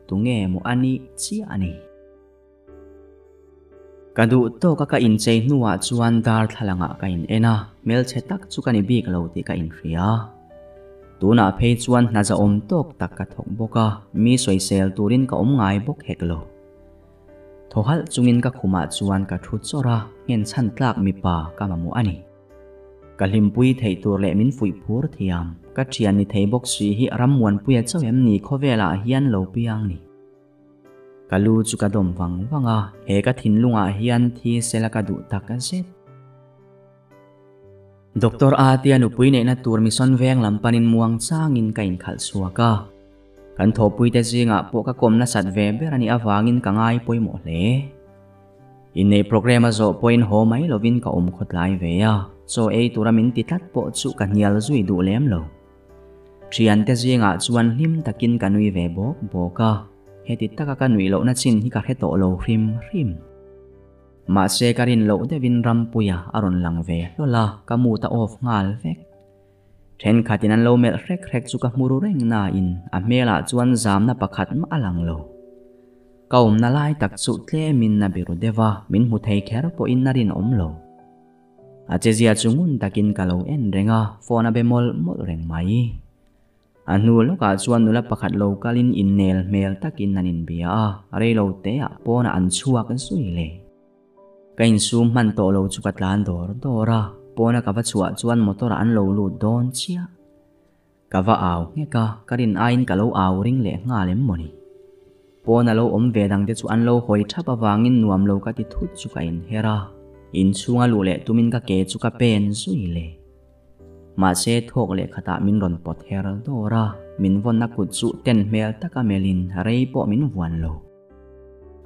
Tunge maw a nih chiah a ni? Ka duh tawka ka inchei hnuah chuan darthlalangah ka in en a, hmelchhe tak chu ka ni bik lo tih ka inhria. Tunah phei chuan hna zahawm tawk tak ka thawk bawk a, mi sawisel turin ka awm ngai bawk hek lo. Thaw halh chungin ka khumah chuan ka thu chawrh a, nghen chhan tlak mipa ka mamawh a ni. Ka hlimpui theih tur leh min fuih phur thiam, ka thian ni thei bawk si hi Rammuanpuia chauh em ni khawvelah hian lo piang ni. Ka lu chu ka dawm vang vang a, he ka thinlungah hian thi sela ka duh tak zet. Doctor A tia nupui neihna tur mission veng lam panin muang changin ka inkhalh chhuak a. Kan thawhpuite zingah pawh ka kawm nasat ve ber a nih avangin ka ngai pawimawh hle. Inneih programme a zawh pawhin haw mai lovin ka awm khawtlai ve a, chaw ei tura min ti tlat pawh chu ka hnial zui duh lem lo. Thiante zingah chuan hlim takin ka nui ve bawk bawk a, heti taka ka nuih lohna chin hi ka hre tawh lo hrim hrim. Mahse ka rin loh deuhin Rampuia a rawn lang ve hlawl a, ka mood a off nghal vek. Thenkhatin an lo melh hrek hrek chu ka hmu ru reng nain a hmelah chuan zamna pakhat mah a lang lo. Ka awmna lai tak chu tlemin a biru deuh a, min hmu thei kher pawhin a rinawm lo. A chezia chu ngun takin ka lo en reng a, phone a be mawlh mawlh reng mai. A hnu lawkah chuan nula pakhat lo kalin innel hmel takin an inbia a, reilo teah pawnah an chhuak zui le. Ka insum hman tawh lo chu ka tlan dawr dawr a, pawna ka va chhuah chuan motor ah an lo lut dawn chiah. Ka va au nghek a, ka rin aiin ka lo au ring leh nghal em mawni. Pawna lo awm ve dang te chu an lo hawi thap avangin nuam lo ka ti thut chu ka inher a, inchhunga luh leh tumin ka ke chu ka pen zui le. Mahse thawk leh khatah min rawn pawt her dawr a, min vawnna kut chu ten hmel taka melhin rei pawh min vuan lo.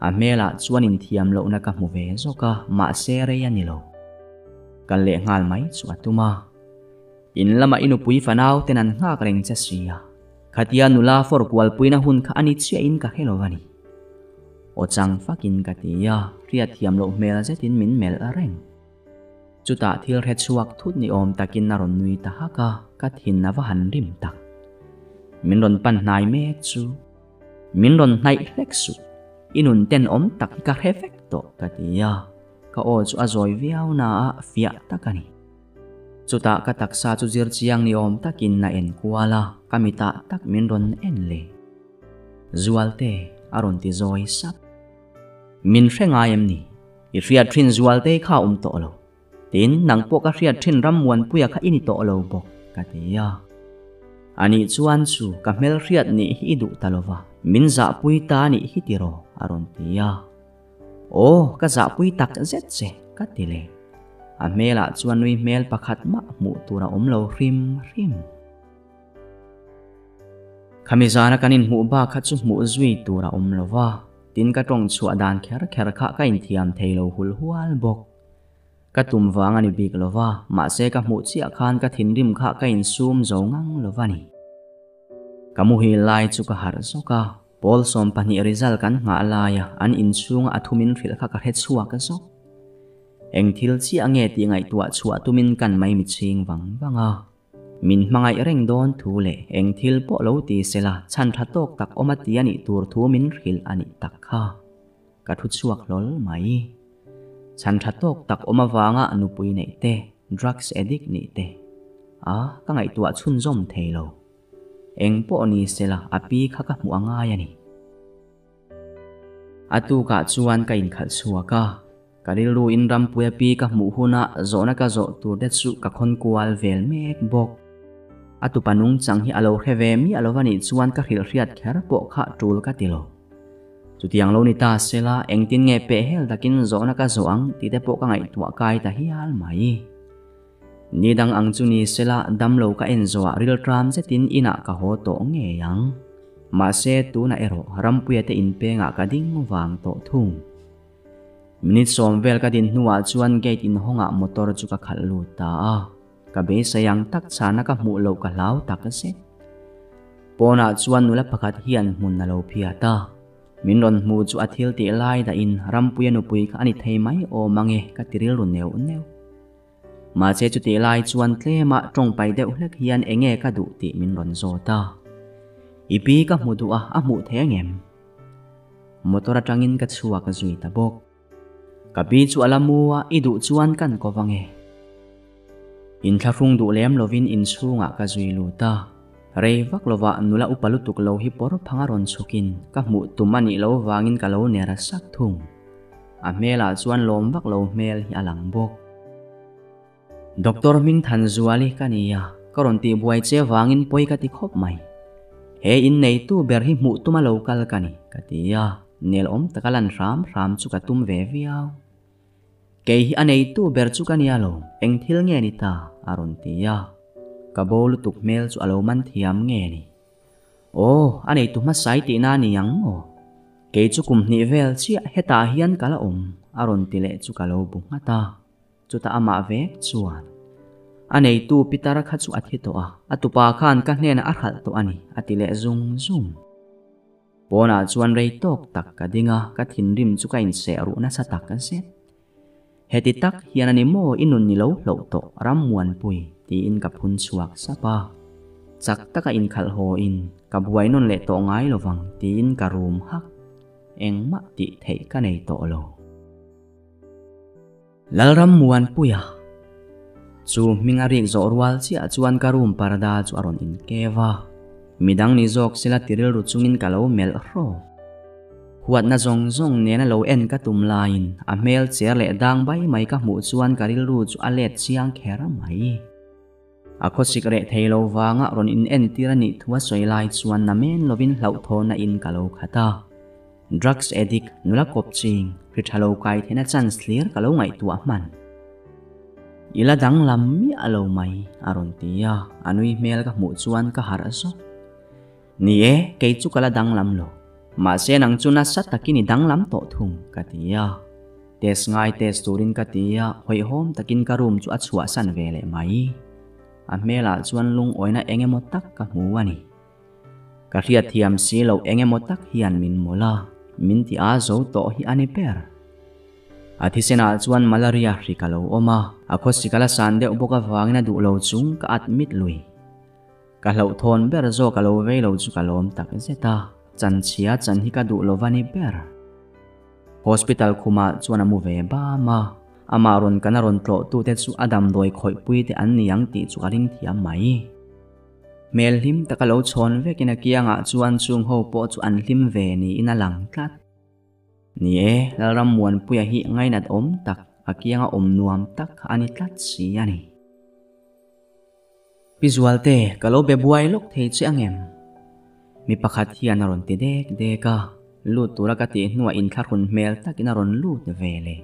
A hmelah chuan inthiam lohna ka hmu ve zawk a, mahse rei a ni lo. Kal leh nghal mai chu a tum a. In lamah i nupui fanau ten an nghak reng che si a, khatia nula fawr kualpuina hun kha a ni chiahin ka hre lo a ni. Aw chang fakin ka ti a, hriatthiam loh hmel zetin min melh reng. Chutah thil hre chhuak thut ni awm takin a rawn nui ta hak a, ka thin a va han rim tak. Min rawn pan hnai mek chu. Min rawn hnaih hlek suh. I nun tenawm tak hi ka hre vek tawh ka ti a, ka aw chu a zawi viau na a fiah tak a ni. Chutah ka taksa chu zir chiang ni awm takin a en kual a, ka mitah tak min rawn en leh. Zualte a rawn ti zawi sap. Min hre ngai em ni? I hriat thin Zualtei kha a awm tawh lo. Tin, nang pawh ka hriat thin Rammuanpuia kha i ni tawh lo bawk, ka ti a. Anih chuan chu ka hmelhriat nih hi i duh ta lova, min zahpui ta nih hi tiraw? a rawn ti a. Aw, ka zahpui tak zet che, ka ti leh. A hmelah chuan nui hmel pakhat mah hmuh tur a awm lo hrim hrim. Khami zana kan inhmuh bak kha chu hmuh zui tur a awm lova, tin ka tawng chhuah dan kher kher kha ka inthiam thei lo hul hual bawk. Ka tum vang a ni bik lo va, mahse ka hmuh chiah khan ka thinrim kha ka insum zo ngang lo va ni. Ka muhil lai chu ka harh zawk a, pawl 12 result kan nghah laia an inchhunga a thumin hrilh kha ka hre chhuak zawk. Eng thil chiah nge tih ngaihtuah chhuah tumin kan mai mitchhing vang vang a. Min hmangaih reng dawn thu leh eng thil pawh lo ti sela chhan tha tawk tak awm a ti a nih tur thu min hrilh a nih tak kha. Ka thu chhuak hlawl mai. Chhan tha tawk tak awm avanga nupui neih te, drugs addict nih te. A, ka ngaihtuah chhunzawm thei lo. Eng pawh ni sela a pi kha ka hmuh a ngai a ni. A tukah chuan ka inkhalh chhuak a, ka rilru in rampuia pi ka hmuh huna zawhna ka zawh tur te chu ka khawn kual vel mek bawk. A tupa nungchang hi a lo hre ve miah lova nih chuan ka hrilhhriat kher pawh kha tul ka ti lo. Chutiang lo ni ta sela, engtin nge peh hel takin zawhna ka zawh ang tih te pawh ka ngaihtuah kai ta hial mai. Ni dang ang chu ni sela, damlo ka en zawhah rilṭam zetin inah ka haw tawh ngei ang. Mahse, tunah erawh Rampuia te inpengah ka ding vang tawh thung. Minute sawm vel ka din hnuah chuan gate inhawngah motor chu ka khalh lut ta a. Ka beisei ang tak chhana ka hmuh loh ka hlau tak zet. Pawnah chuan nula pakhat hian hmun a lo phiat a. Min rawn hmu chu a thil tih lai dahin Rampuia nupui kha a ni thei mai awm ang e ka ti rilru neuh neuh. Mahse chutih lai chuan tlema tawngpai deuh hlek hian enge ka duh tih min rawn zawt a. I pi ka hmu duh a, a hmuh thei angem? Motor atangin ka chhuak zui ta bawk. Ka pi chu a la mu a, i duh chuan kan ko vang e. Inthlahrung duh lem lovin inchhungah ka zui lut a, rei vak lovah nula upa lutuk lo hi pawr phang a rawn chhukin ka hmuh tum a nih lo vangin ka lo ner sak thung. A hmelah chuan lawm vak lo hmel hi a lang bawk. Doctor Hmingthanzuali ka ni a, ka rawn tihbuai che vangin pawi ka ti khawp mai. He inneitu ber hi hmuh tuma lo kal ka ni, ka ti a, nelawm taka lan hram hram chu ka tum ve viau. Kei hi a neitu ber chu ka nia lo, eng thil nge ni ta? a rawn ti a, ka bo lutuk hmel chu a lo man thiam nge ni? Aw, a neitu hmasai tihna a ni ang maw? Kei chu kum hnih vel chiah hetah hian ka la awm, a rawn ti leh chu ka lo bu nghat a. Chutah amah vek chuan, A neitu Pitar kha chu a thi tawh a, a tupa khan ka hnenah a hralh tawh a ni, a ti leh zung zung. Pawnah chuan rei tawk tak ka ding a, ka thinrim chu ka inseh ruh nasa tak zet. Heti tak hian a ni maw i nun ni lo hloh tawh Rammuanpui? tiin ka phun chhuak sap a. Chak taka inkhalh haw in, ka buai nawn leh tawh ngai lovang tiin ka rum hak. Engmah tih theih ka nei tawh lo. Lalrammuanpuia chu hming a rik zawh rual chiah chuan ka room parda chu a rawn inkev a, midang ni zawk sela ti rilru chungin ka lo melh hrawk. Huatna zawng zawng nena lo en ka tum laiin a hmel cher leh dang bai mai ka hmuh chuan ka rilru chu a let chiang kher mai. A khawsik reh thei lo vanga rawn in entir a nih thu a sawi lai chuan na men lovin hlauhthawhna in ka lo khat a. Drugs addict, nula kawp ching, hri tha lo kai theihna chance hlir ka lo ngaihtuah hman. I la danglam miah lo mai, a rawn ti a, a nui hmel ka hmuh chuan ka harh zawk. Ni e, kei chu ka la danglam lo. Mahse nang chu nasa takin i danglam tawh thung, ka ti a. Test ngai test turin ka ti a, hawihhawm takin ka room chu a chhuahsan ve leh mai. A hmelah chuan lungawina eng emaw tak ka hmu a ni. Ka hriatthiam si loh eng emaw tak hian min mawlh a, min ti a zo tawh hi a ni ber. A thisenah chuan malaria hri ka lo awm a, a khawsik a la san deuh bawk avangin a duh lo chung ka admit lui. Ka hlauhthawn ber zawk a lo vei lo chu ka lawm tak zet a, chanchhia chan hi ka duh lo va ni ber. Hospital khumah chuan a mu ve bam a, amah rawn kana rawn tlawh tute chu a damdawi khawihpui te an ni ang tih chu ka ring thiam mai. Hmel hlim taka lo chhawn vekin a kiangah chuan chung ho pawh chu an hlim ve niin a lang tlat. Ni e, Lalrammuanpuia hi ngainat awm tak, a kianga awm nuam tak kha a ni tlat si a ni. Pi Zualte, ka lo be buai lawk thei che ang em? Mi pakhat hian a rawn ti dek dek a, lut tura ka tih hnuah inthlahrun hmel takin a rawn lut ve le.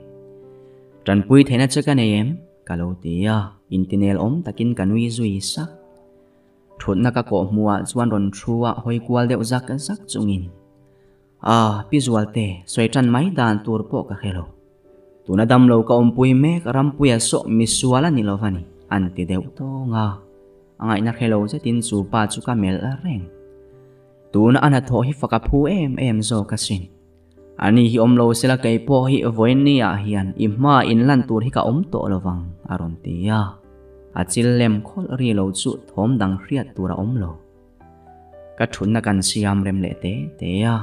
Tanpui theihna che ka nei em? Ka lo ti a, intinel awm takin ka nui zui sak. Thutna ka kawh hmuhah chuan rawn thu a hawi kual deuh zak zak chungin, A, Pi Zualte, sawi tan mai dan tur pawh ka hre lo. Tuna damlo ka awmpui mek Rampuia sawh misual a ni lo va ni, an ti deuh tawng a. A ngaihna hre lo zetin chu pa chu ka melh reng. Tuna a hnathawh hi fak a phu em em zawk asin. Ani hi awm lo sela kei pawh hi vawiin ah hian i hma in lan tur hi ka awm tawh lo vang, a rawn ti a. A chil lem khawlh ri lo chu thawm dang hriat tur a awm lo. Ka thutna kan siam rem leh te te a.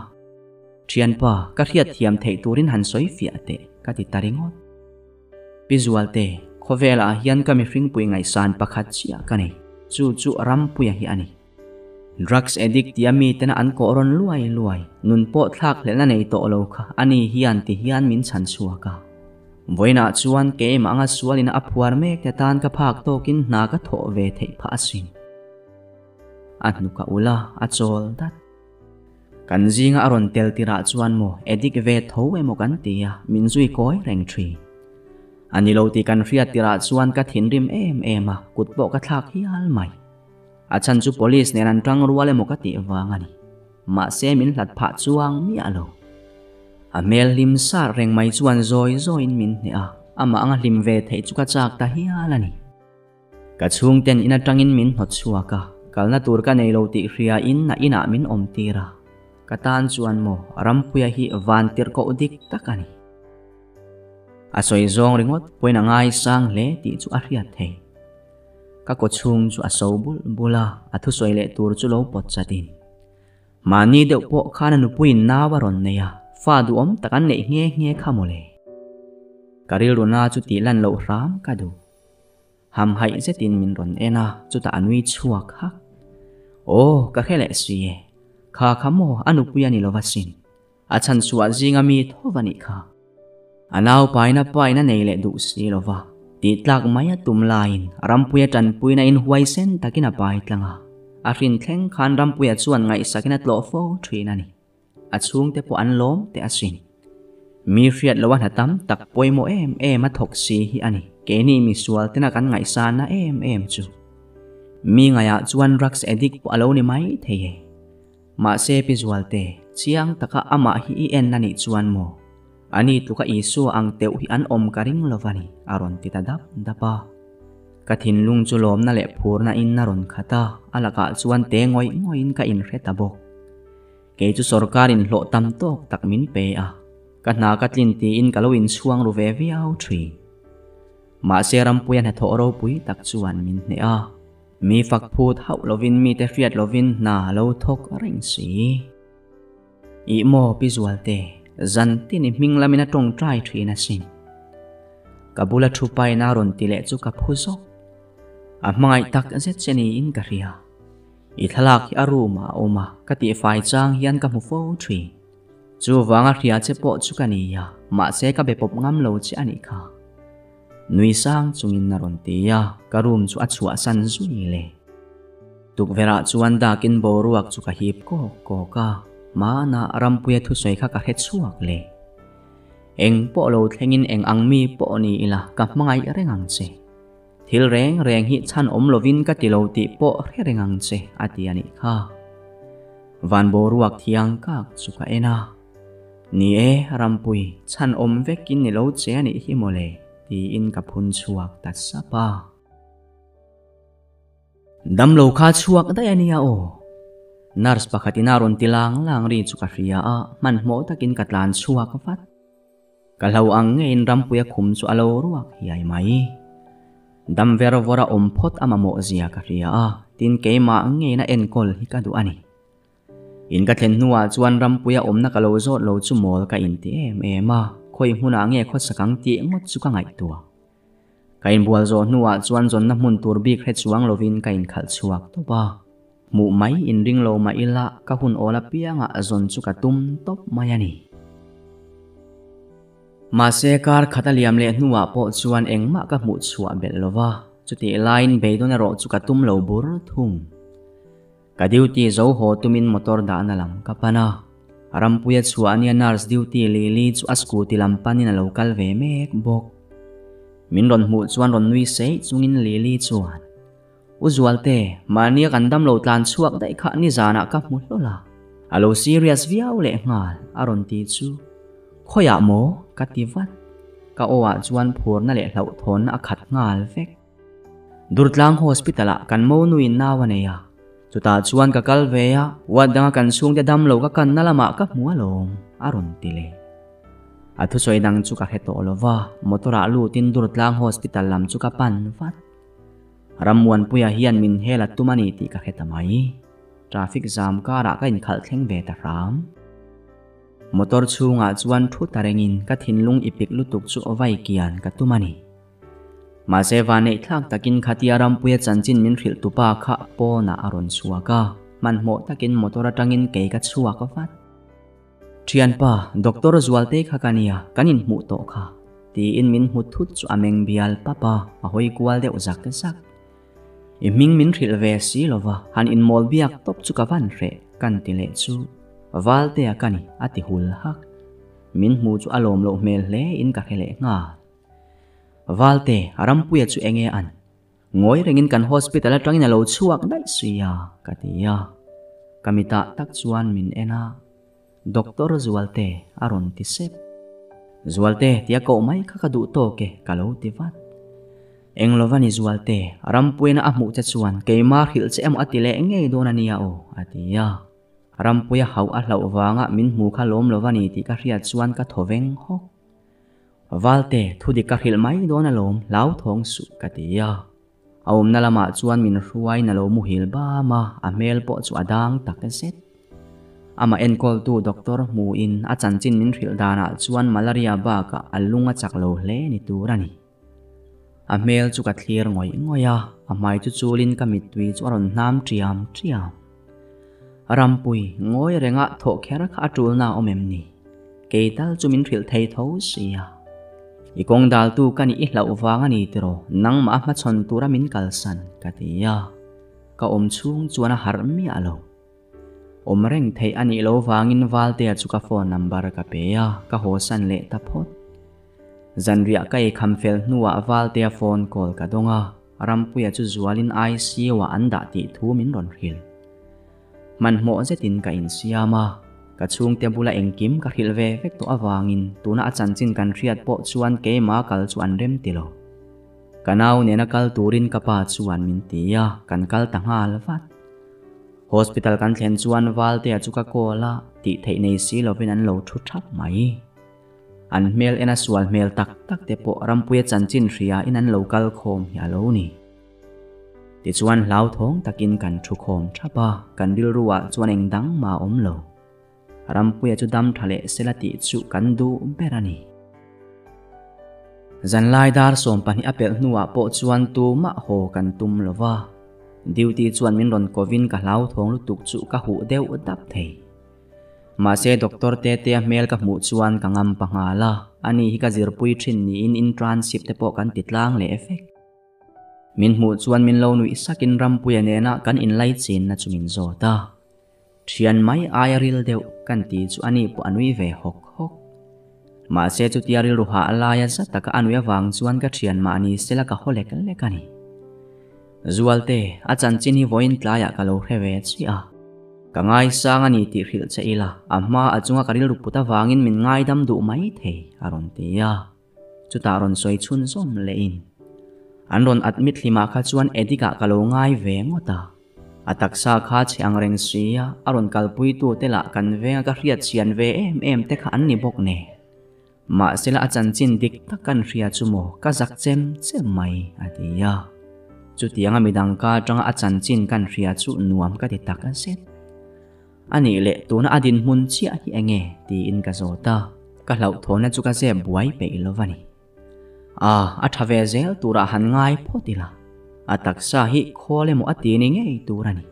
Thianpa, ka hriat thiam theih turin han sawi fiah teh, ka ti ta ringawt. Pi Zualte, khawvelah hian ka mihringpui ngaihsan pakhat chiah ka nei, chu chu Rampuia hi a ni. Drugs addict tia mitena an kawh rawn luai luai, nun pawh thlak hlelhna nei tawh lo kha ani hian ti hian min chhan chhuak a. Vawiinah chuan keimah anga sualin a phuar mek te tan ka phak tawkin hna ka thawh ve theih phah asin. A hnuk a ul a, a chawl dat. Kan zinga a rawn tel tirah chuan maw addict ve tho emaw kan ti a, min zui kawi reng thin. A ni lo tih kan hriat tirah chuan ka thinrim em em a, kut pawh ka thlak hial mai. A chhan chu police nen an tang rual emaw ka tih vang a ni. Mahse min hlat phah chuang miah lo. A hmel hlim sar reng mai chuan zawi zawiin min hneh a, amah anga hlim ve theih chu ka chak ta hial a ni. Ka chhungten in atangin min hnawt chhuak a, kalna tur ka nei lo tih hria in a inah min awm tir a. Ka tan chuan maw Rampuia hi van tirh koh dik tak a ni. A sawi zawng ringawt pawhin a ngaisang hle tih chu a hriat thei. Ka kawchhung chu a so bul bul a, a thusawi leh tur chu lo pawt chat in. Mahni deuh pawh khan a nupuiin nau a rawn nei a, fa duhawm tak an neih nghe nghe kha mawle. Ka rilru na chu tih lan loh hram ka duh. Hamhaih zetin min rawn en a, chutah a nui chhuak hak. Aw, ka hre leh si e. Kha kha maw a nupui a ni lo va sin. A chhan chhuah zinga mi tho va nih kha. A naupaina paina nei leh duh si lo va, tih tlak mai a tum laiin Rampuia tanpuina in huaisen takin a pai tlang a. A hrin thleng khan Rampuia chuan ngaihsakin a tlawh fo thin a ni. A chhungte pawh an lawm teh asin. Mi hriat loh a hna tam tak pawimawh em em a thawk si hi a ni. Keini misual tena kan ngaihsanna em em chu. Mi ngaihah chuan drugs addict pawh a lo ni mai thei e. Mahse Pi Zualte, chiang taka amah hi i en a nih chuan maw? Ani tluka Isua ang teuh hi an awm ka ring lo va ni, a rawn ti ta dap dap a. Ka thinlung chu lawmna leh phurna in a rawn khat a, a lakah chuan te ngawih ngawihin ka inhre ta bawk. Kei chu sorkarin hlawh tam tawk tak min pe a, ka hna ka tlin tiin ka lo inchhuang ru ve viau thin. Mahse Rampuia hnathawh ropui tak chuan min hneh a, mi fak phut hauh lovin mite hriat lovin hna a lo thawk reng si. Ih maw Pi Zualte, zan tin i hming lamin a tawngtai thin asin. Ka bula thu paina rawn ti leh chu ka phu zawk. A hmangaih tak zet che niin ka hria. I thlalak hi a room ah a awm a, ka tihfai chang hian ka hmu fo thin. Chuvanga hria che pawh chu ka ni a, mahse ka be pawp ngam lo che a nih kha. Nui sang chungin a rawn ti a, ka room chu a chhuahsan zui le. Tukverh ah chuan dakin boruak chu ka hip kawk kawk a, hmanah Rampuia thusawi kha ka hre chhuak le. Eng pawh lo thlengin eng ang mi pawh ni ila ka hmangaih reng ang che. Thil reng reng hi chhan awm lovin ka ti lo tih pawh hre reng ang che, a ti a nih kha. Van boruak thiang kak chu ka en a. Ni e, Rampui, chhan awm vekin ni lo che a nih hi mawle, tiin ka phun chhuak ta sap a. Damlo kha chhuak daih a nia aw. Nurse pakhatin a rawn ti lang lang ri chu ka hria a, hmanhmawh takin ka tlan chhuak vat. Ka hlo ang ngeiin Rampuia khum chu a lo ruak hiai mai. Dam ver vawr a awm phawt a mamawh zia ka hria a, tin keimah ngeiin a enkawl hi ka duh a ni. In ka thlen hnuah chuan rampuia awmna ka lo zawt lo chu mawl ka inti em em a, khawi hmunah nge khawsak ang tih ngawt chu ka ngaihtuah. Ka inbual zawh hnuah chuan zawnna hmun tur bik hre chuang lovin ka inkhalh chhuak tawp a. Hmuh mai inring lo mah ila ka hun awl apiangah zawn chu ka tum tawp mai a ni. Mahse kar khat a liam leh hnuah pawh chuan engmah ka hmuh chhuah belh lo va, chutih laiin beidawn erawh chu ka tum lo bur thung. Ka duty zo haw tumin motor dahna lam ka pan a, Rampuia chhuah ania nurse duty Lily chu a scooty lam panin a lo kal ve mek bawk. Min rawn hmuh chuan rawn nui seih chungin Lily chuan, U Zualte, mahnia kan damlo tlan chhuak daih kha nizanah ka hmu hlawl a, a lo serious viau leh nghal a rawn ti chu. Khawiah maw? ka ti vat. Ka aw ah chuan phurna leh hlauhthawnna a khat nghal vek. Durtlang Hospital ah kan monuin nau a nei a, chutah chuan ka kal ve a, ward danga kan chhungte damlo ka kanna lamah ka hmu alawm, a rawn ti leh. A thusawi dang chu ka hre tawh lo va, motor ah lutin Durtlang Hospital lam chu ka pan vat. Rammuanpuia hian min hel a tum a ni tih ka hre ta mai. Traffic jam karah ka inkhalh thleng ve ta hram. Motor chhungah chuan thu ta rengin ka thinlung ipik lutuk chu vai kian ka tum a ni. Mahse vanneih thlak takin khatia Rampuia chanchin min hrilh tupa kha pawnah a rawn chhuak a, hmanhmawh takin motor atangin kei ka chhuak vat. Thianpa, Doctor Zualtei kha ka nia, kan inhmuh tawh kha, tiin min hmu thut chu a meng bial pap a, a hawi kual deuh zak zak. I hming min hrilh ve si lova, han inmawl biak tawp chu ka van hreh, kan ti leh chu. Valtea ka ni, a ti hul hak. Min hmu chu a lawm loh hmel hle in ka hre leh nghal. Valte, Rampuia chu enge an? Ngawi rengin kan hospital atangin a lo chhuak daih si a, ka ti a. Ka mitah tak chuan min en a, Doctor Zualte a rawn ti sep. Zualte tia koh mai kha ka duh tawk e, ka lo ti vat. Eng lova ni Zualte, Rampuiina a hmuh che chuan keimah hrilh che emaw a ti leh ngei dawn a nia aw, a ti a. Rampuia hauh a hlauh vanga min hmu kha lawm lova ni tih ka hriat chuan ka thaw veng hawk. Valte, thu dik ka hrilh mai dawn alawm, hlauthawng suh ka ti a. A awmna lamah chuan min hruaiin a lo muhil bam a, a hmel pawh chu a dang tak zet. Amah enkawltu doctor hmuin a chanchin min hrilh danah chuan malaria bakah a lung a chak lo hle ni tur a ni. A hmel chu ka thlir ngawih ngawih a, a hmai chu chulin ka mittui chu a rawn hnam ṭiam ṭiam. Rampui, ngawi renga thawh kher kha a ṭulna a awm em ni? Kei tal chu min hrilh thei tho sia. I kawng daltu ka nih i hlauh vang a ni tiraw, nangmah a hmachhawn tura min kalsan, ka ti a. Ka awm chhung chuan a harh miah lo. Awm reng theih a nih lo vangin Valtea chu ka phone number ka pe a, ka hawsan leh ta phawt. Zanriah ka eikham fel hnuah Valtea phone call ka dawng a, Rampuia chu zualin ICU-ah an dah tih thu min rawn hrilh. Hmanhmawh zetin ka insiam a, ka chhungte bula engkim ka hrilh ve vek tawh avangin tuna a chanchin kan hriat pawh chuan keima kal chu an rem ti lo. Ka nau nena kal turin ka pa chuan min ti a, kan kal ta nghal vat. Hospital kan thlen chuan Valtea chu ka call a, tih theih nei si lovin an lo thu thap mai. An hmel en a sual hmel tak tak te pawh Rampuia chanchin hria in an lo kal khawm hi a lo ni. Tichuan hlauthawng takin kan thu khawm thap a, kan rilru ah chuan eng dang mah a awm lo. Rampuia chu dam tha leh sela tih chu kan duh ber a ni. Zanlai dar 12 a pelh hnuah pawh chuan tumah haw kan tum lo va, duty chuan min rawn kovin ka hlauthawng lutuk chu ka huh deuh dap thei. Mahse doctor Tetea hmel ka hmuh chuan ka ngam pa nghal a, ani hi ka zirpui thin niin internship te pawh kan ti tlang leh vek. Min hmuh chuan min lo nuih sakin Rampuia nena kan inlaichinna chu min zawt a. Thian mai aia ril deuh kan ti chu ani pawh a nui ve hawk hawk. Mahse chutia rilru hah laia za taka a nui avang chuan ka thian mahni sela ka haw lek lek a ni. Zualte, a chanchin hi vawiin tlaiah ka lo hre ve chiah a. Ka ngaisang a ni tih hrilh che ila, a hma a chunga ka rilru put avangin min ngaidam duh mai thei, a rawn ti a. Chutah rawn sawi chhunzawm lehin, An rawn admit hlimah kha chuan Edika ka lo ngai ve ngawt a. A taksa kha chhe ang reng si a, a rawn kalpuitu te lah kan venga ka hriat chian ve em em te kha an ni bawk nen. Mahsela a chanchin dik tak kan hria chu maw ka zak chem chem mai, a ti a. Chutianga midang ka atanga a chanchin kan hria chu nuam ka ti tak zet. A nih leh tuna a dinhmun chiah hi enge tiin ka zawt a, ka hlauhthawnna chu ka zep buai peih lo a ni. A, a tha ve zel turah han ngai phawt ila, a taksa hi khawl emaw a ti ni ngei tur a ni.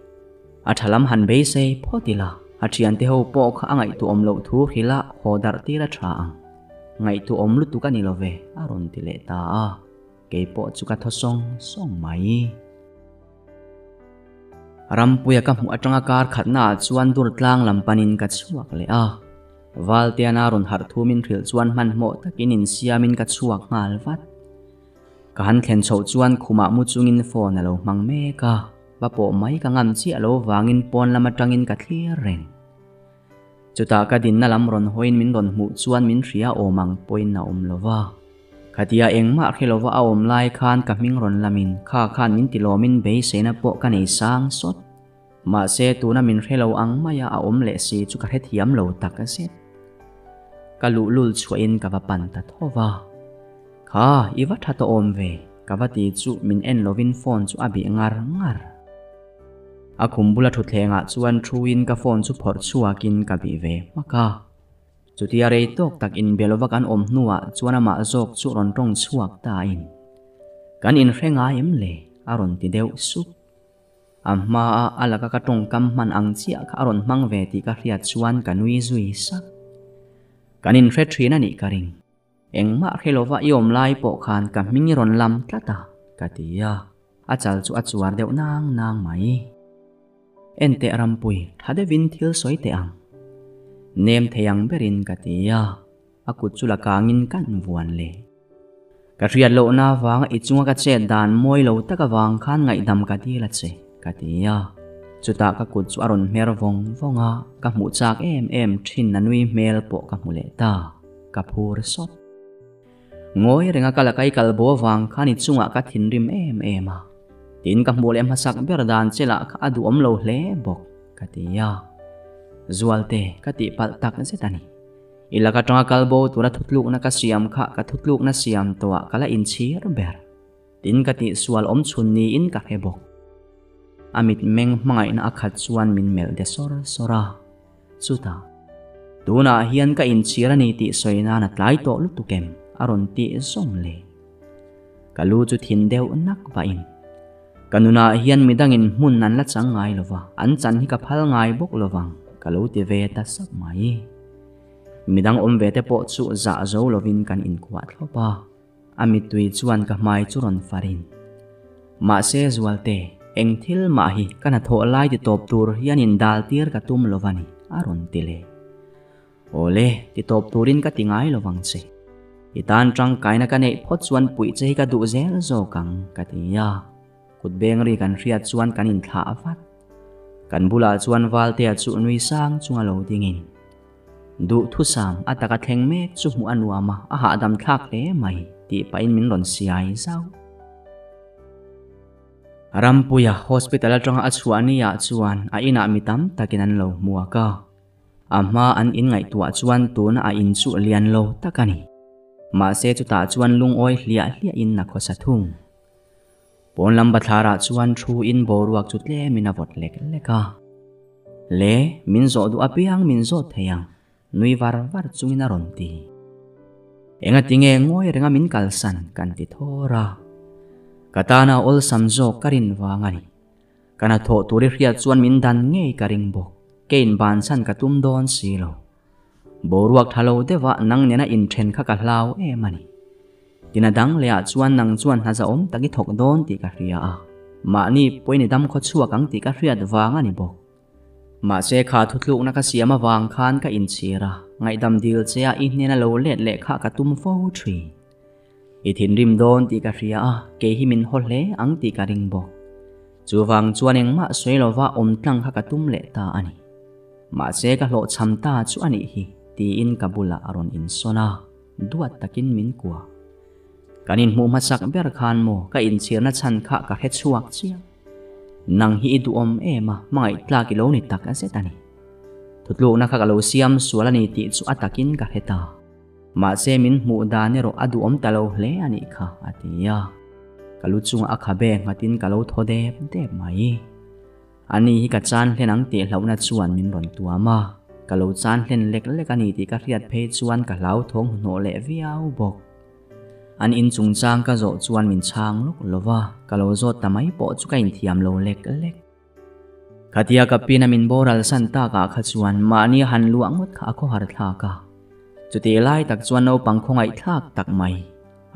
A tha lam han beisei phawt ila, a thiante ho pawh kha a ngaihtuahawm loh thu hrilh a haw darh tir a tha ang. Ngaihtuahawm lutuk a ni lo ve, a rawn ti leh ta a, kei pawh chu ka thaw sawng sawng mai. Rampuia ka hmuh atanga kar khatnaah chuan dur tlang lam panin ka chhuak leh a. Valtiana rawn harh thu min hrilh chuan hmanhmawh takin insiamin ka chhuak nghal vat. Ka han thlen chhoh chuan khumah mu chungin phone a lo hmang mek a, va pawh mai ka ngam chiah lo vangin pawn lam atangin ka thlir reng. Chutah ka dinna lam rawn hawiin min rawn hmuh chuan min hria awm ang pawhin a awm lo va. Khatia engmah hre lova a awm lai khan ka hming rawn lamin kha khan min tilawmin beiseina pawh ka nei sang sawt. Mahse tuna min hre lo ang maia a awm leh si chu ka hrethiam lo tak zet. Ka luhlul chhuahin ka va pan ta tho va. Kha, i va tha tawh awm ve, ka va ti chu min en lovin phone chu a bih ngar ngar. A khum bula thutthlengah chuan thuin ka phone chu phawrh chhuakin ka bih ve hmak a. Chutia rei tawk tak inbe lova kan awm hnuah chuan amah zawk chu rawn tawng chhuak ta in, Kan inhre ngai em le? a rawn ti deuh sup. A hmaa a laka ka tawngkam hman ang chiah kha a rawn hmang ve tih ka hriat chuan ka nui zui sak. Kan inhre thin a nih ka ring. Engmah hre lova i awm lai pawh khan ka hming i rawn lam tlat a, ka ti a, a chal chu a chuar deuh nang nang mai. Enteh Rampui, tha deuhin thil sawi teh ang. Nem thei ang berin ka ti a, a kut chu la kangin kan vuan le. Ka hriat lohna avanga i chunga ka chet dan mawi lo tak avang khan ngaihdam ka dil a che, ka ti a. Chutah ka kut chu a rawn hmer vawng vawng a, ka hmuh chak em em thin a nui hmel pawh ka hmu leh ta. Ka phur sawt. Ngawi renga ka la kai kal bo avang khan i chungah ka thinrim em em a. Tin ka hmuh leh hmasak ber dan che lah kha a duhawm lo hle bawk, ka ti a. Zualte, ka tihpalh tak zet a ni. I laka tanga kal bo tura thutlukna ka siam kha ka thutlukna siam tawhah ka la inchhir ber. Tin ka tihsual awm chhun niin ka hre bawk. A mitmeng hmangaihna a khat chuan min melh de sawr sawr a. Chutah, Tunah hian ka inchhir a ni tih sawi nan a tlai tawh lutuk em? a rawn tih zawm leh. Ka lu chu thin deuh nak vahin, Ka nunah hian midangin hmun an la chang ngai lo va, an chan hi ka phal ngai bawk lo vang, ka lo ti ve ta sap mai. Midang awm ve te pawh chu zah zo lovin kan inkuah thlawp a. A mittui chuan ka hmai chu rawn farin. Mahse Zualte, eng thil mah hi ka hnathawh lai ti tawp tur hian in dal tir ka tum lo va ni, a rawn ti leh. Awle, ti tawp turin ka ti ngai lo vang che. I tan tangkaina ka neih phawt chuan puih che hi ka duh zel zawk ang, ka ti a. Kut beng ri kan hriat chuan kan inthlah vat. Kan bulah chuan Valtea chu nui sang chunga lo dingin. Duhthusam a taka thleng mek chu hmuh a nuam a, a hahdam thlak hle mai tih pahin min rawn siai zauh. Rampuia hospital atanga a chhuah niah chuan a inah mi tam takin an lo hmuak a, a hma an inngaihtuah chuan tuna a in chu lian lo tak a ni. Mahse chutah chuan lungawi hliah hliahin a khawsa thung. Pawn lam bathlarah chuan thu in boruak chu tlemin a vawt lek lek a. Le, min zawh duh apiang min zawt thei ang, nui var var chungin a rawn ti. Engati nge ngawi renga min kalsan kan ti thawr a. Ka tana awlsam zawk ka rin vang a ni. Ka hnathawh tur i hriat chuan min dan ngei ka ring bawk, keiin bansan ka tum dawn si lo. Boruak tha lo deuha nang nena inthen kha ka hlau em a ni. Tina dang lehah chuan nang chuan hna zahawm tak i thawk dawn tih ka hria a, mahni pawhin i dam khaw chhuak ang tih ka hriat vang a ni bawk. Mahse kha thutlukna ka siam avang khan ka inchhir a, ngaihdam dil che a i hnena lo let leh kha ka tum fo thin. I thinrim dawn tih ka hria a, kei hi min haw hle ang tih ka ring bawk. Chuvang chuan engmah sawi lova awm tlang kha ka tum leh ta a ni. Mahse ka hlawhchham ta chu a nih hi, tiin ka bulah a rawn insawn a, duat takin min kuah. Kan inhmuh hmasak ber khan maw ka inchhirna chhan kha ka hre chhuak chiah. Nang hi i duhawm em a, hmangaih tlak i lo ni tak zet a ni. Thutlukna kha ka lo siam sual a ni tih chu a takin ka hre ta. Mahse min hmuh dan erawh a duhawm ta lo hle a nih kha, a ti a. Ka lu chungah a khabe nghatin ka lo thaw dep dep mai. Ani hi ka chan hlen ang tih hlauhna chuan min rawn tuam a, ka lo chan hlen lek lek a ni tih ka hriat phei chuan ka hlauthawng hnuhnawh leh viau bawk. An in chungchang ka zawh chuan min chhang lawk lo va, ka lo zawt ta mai pawh chu ka inthiam lo lek lek. Khatia ka pin a min boral san takah kha chuan mahni a han luah ngawt kha a khawhar thlak a. Chutih lai tak chuan naupang khawngaih thlak tak mai,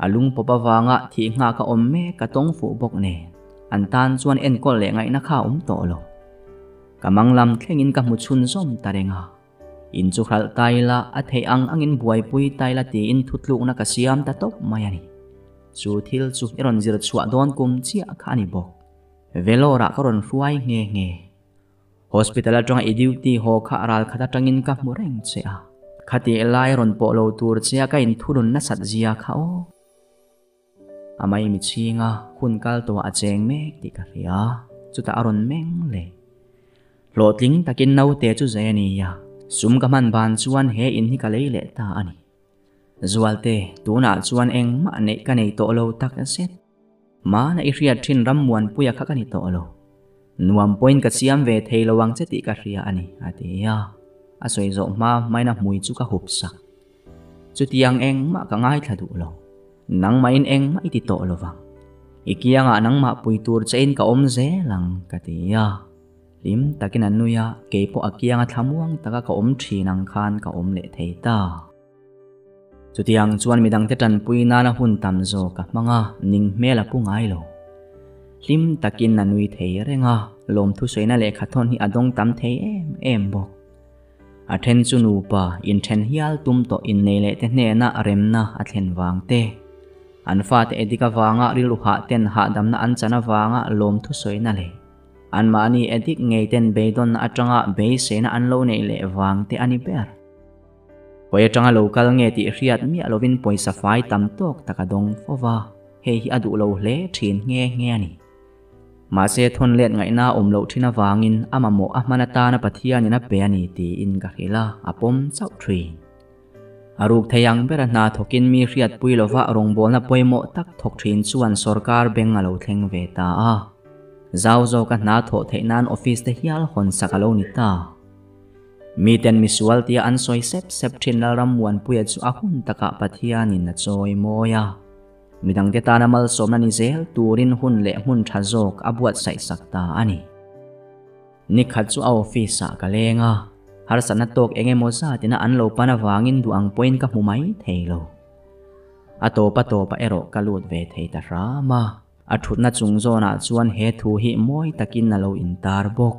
a lung pawp avanga thih nghak a awm mek ka tawng fuh bawk nen, an tan chuan enkawl leh ngaihna kha a awm tawh lo. Ka mang lam thlengin ka hmu chhunzawm ta reng a. In chu hralh ta ila, a theih ang angin buaipui ta ila tiin thutlukna ka siam ta tawp mai a ni. Chu thil chu i rawn zir chhuah dawn kum chiah kha a ni bawk. Vellore-ah ka rawn hruai nghe nghe. Hospital atanga i duty haw kha ral khat atangin ka hmu reng che a. Khatih lai rawn pawh lo tur che a ka inthunun nasat zia kha aw. A maimi chhinga hun kal tawhah a cheng mek tih ka hria, chutah a rawn meng leh. Hlawhtling takin naute chu zai a ni a, sum ka hman ban chuan he in hi ka lei leh ta a ni. Zualte, tunah chuan engmah neih ka nei tawh lo tak zet. Hmana i hriat thin ram muanpuia kha ka ni tawh lo. Nuam pawhin ka siam ve thei lo ang che tih ka hria a ni, a ti a. A sawi zawh hma hmain a hmui chu ka hup sak. Chutiang engmah ka ngaithla duh lo. Nangmahin engmah i ti tawh lo vang. I kiangah nangmah pui tur chein ka awm zel ang, ka ti a. Hlim takin a nui a, keipawh a kianga thlamuang taka ka awm thin ang khan ka awm leh thei ta. Chutiang chuan midangte tanpui nana hun tam zawk a hmang a, ning hmel a pu ngai lo. Hlim takin a nui thei reng a, lawmthu sawiina lehkha thawn hi a dawng tam thei em em bawk. A then chu nupa inthen hial tum tawh innei leh te hnena remna a thlen vang te, an fate edik avanga rilru hah ten hahdamna an chan avanga lawmthu sawina leh anmahni edik ngei ten beidawnna atanga beiseina an lo neih leh vang te a ni ber. Pawi atanga lo kal nge tih hriat miah lovin pawisa fai tam tawk tak a dawng fo va, hei hi a duh lo hle thin nghe nghe a ni. Mahse thawn let ngaihna a awm loh thin avangin a mamawh a hman atana Pathianin a pe a ni tiin ka hrilh a, a pawm chauh thin. A ruk thei ang bera hna thawkin mi hriatpui lova rawngbawlna pawimawh tak thawk thin chuan sorkar beng a lo thleng ve ta a. Zau zawka hna thawh theih nan office te hial hawn sak a lo ni ta. Miten misual tia an sawi sep sep thin Lalram Muanpuia chu a hun takah Pathianin a chawi mawi a. Midangte tana malsawmna ni zel turin hun leh hmun tha zawk a buatsaih sak ta a ni. Nikhat chu a office-ah ka leng a, harsatna tawk eng emaw zatina an lo pan avangin duh ang pawhin ka hmu mai thei lo. A tawp a tawpah erawh ka lut ve thei ta hram a, a thutna chung zawnah chuan he thu hi mawi takin a lo intar bawk.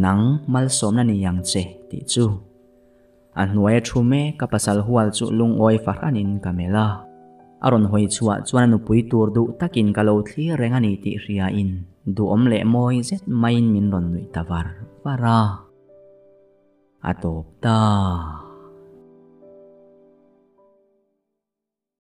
Nang malsawmna ni ang che tih chu. A hnuaia thu mek ka pasal hual chu lungawi fahranin ka melh a. A rawn hawi chhuah chuan a nupui tur duh takin ka lo thlir reng a ni tih hriain duhawm leh mawi zet maiin min rawn nuih ta var var a. A tawp ta.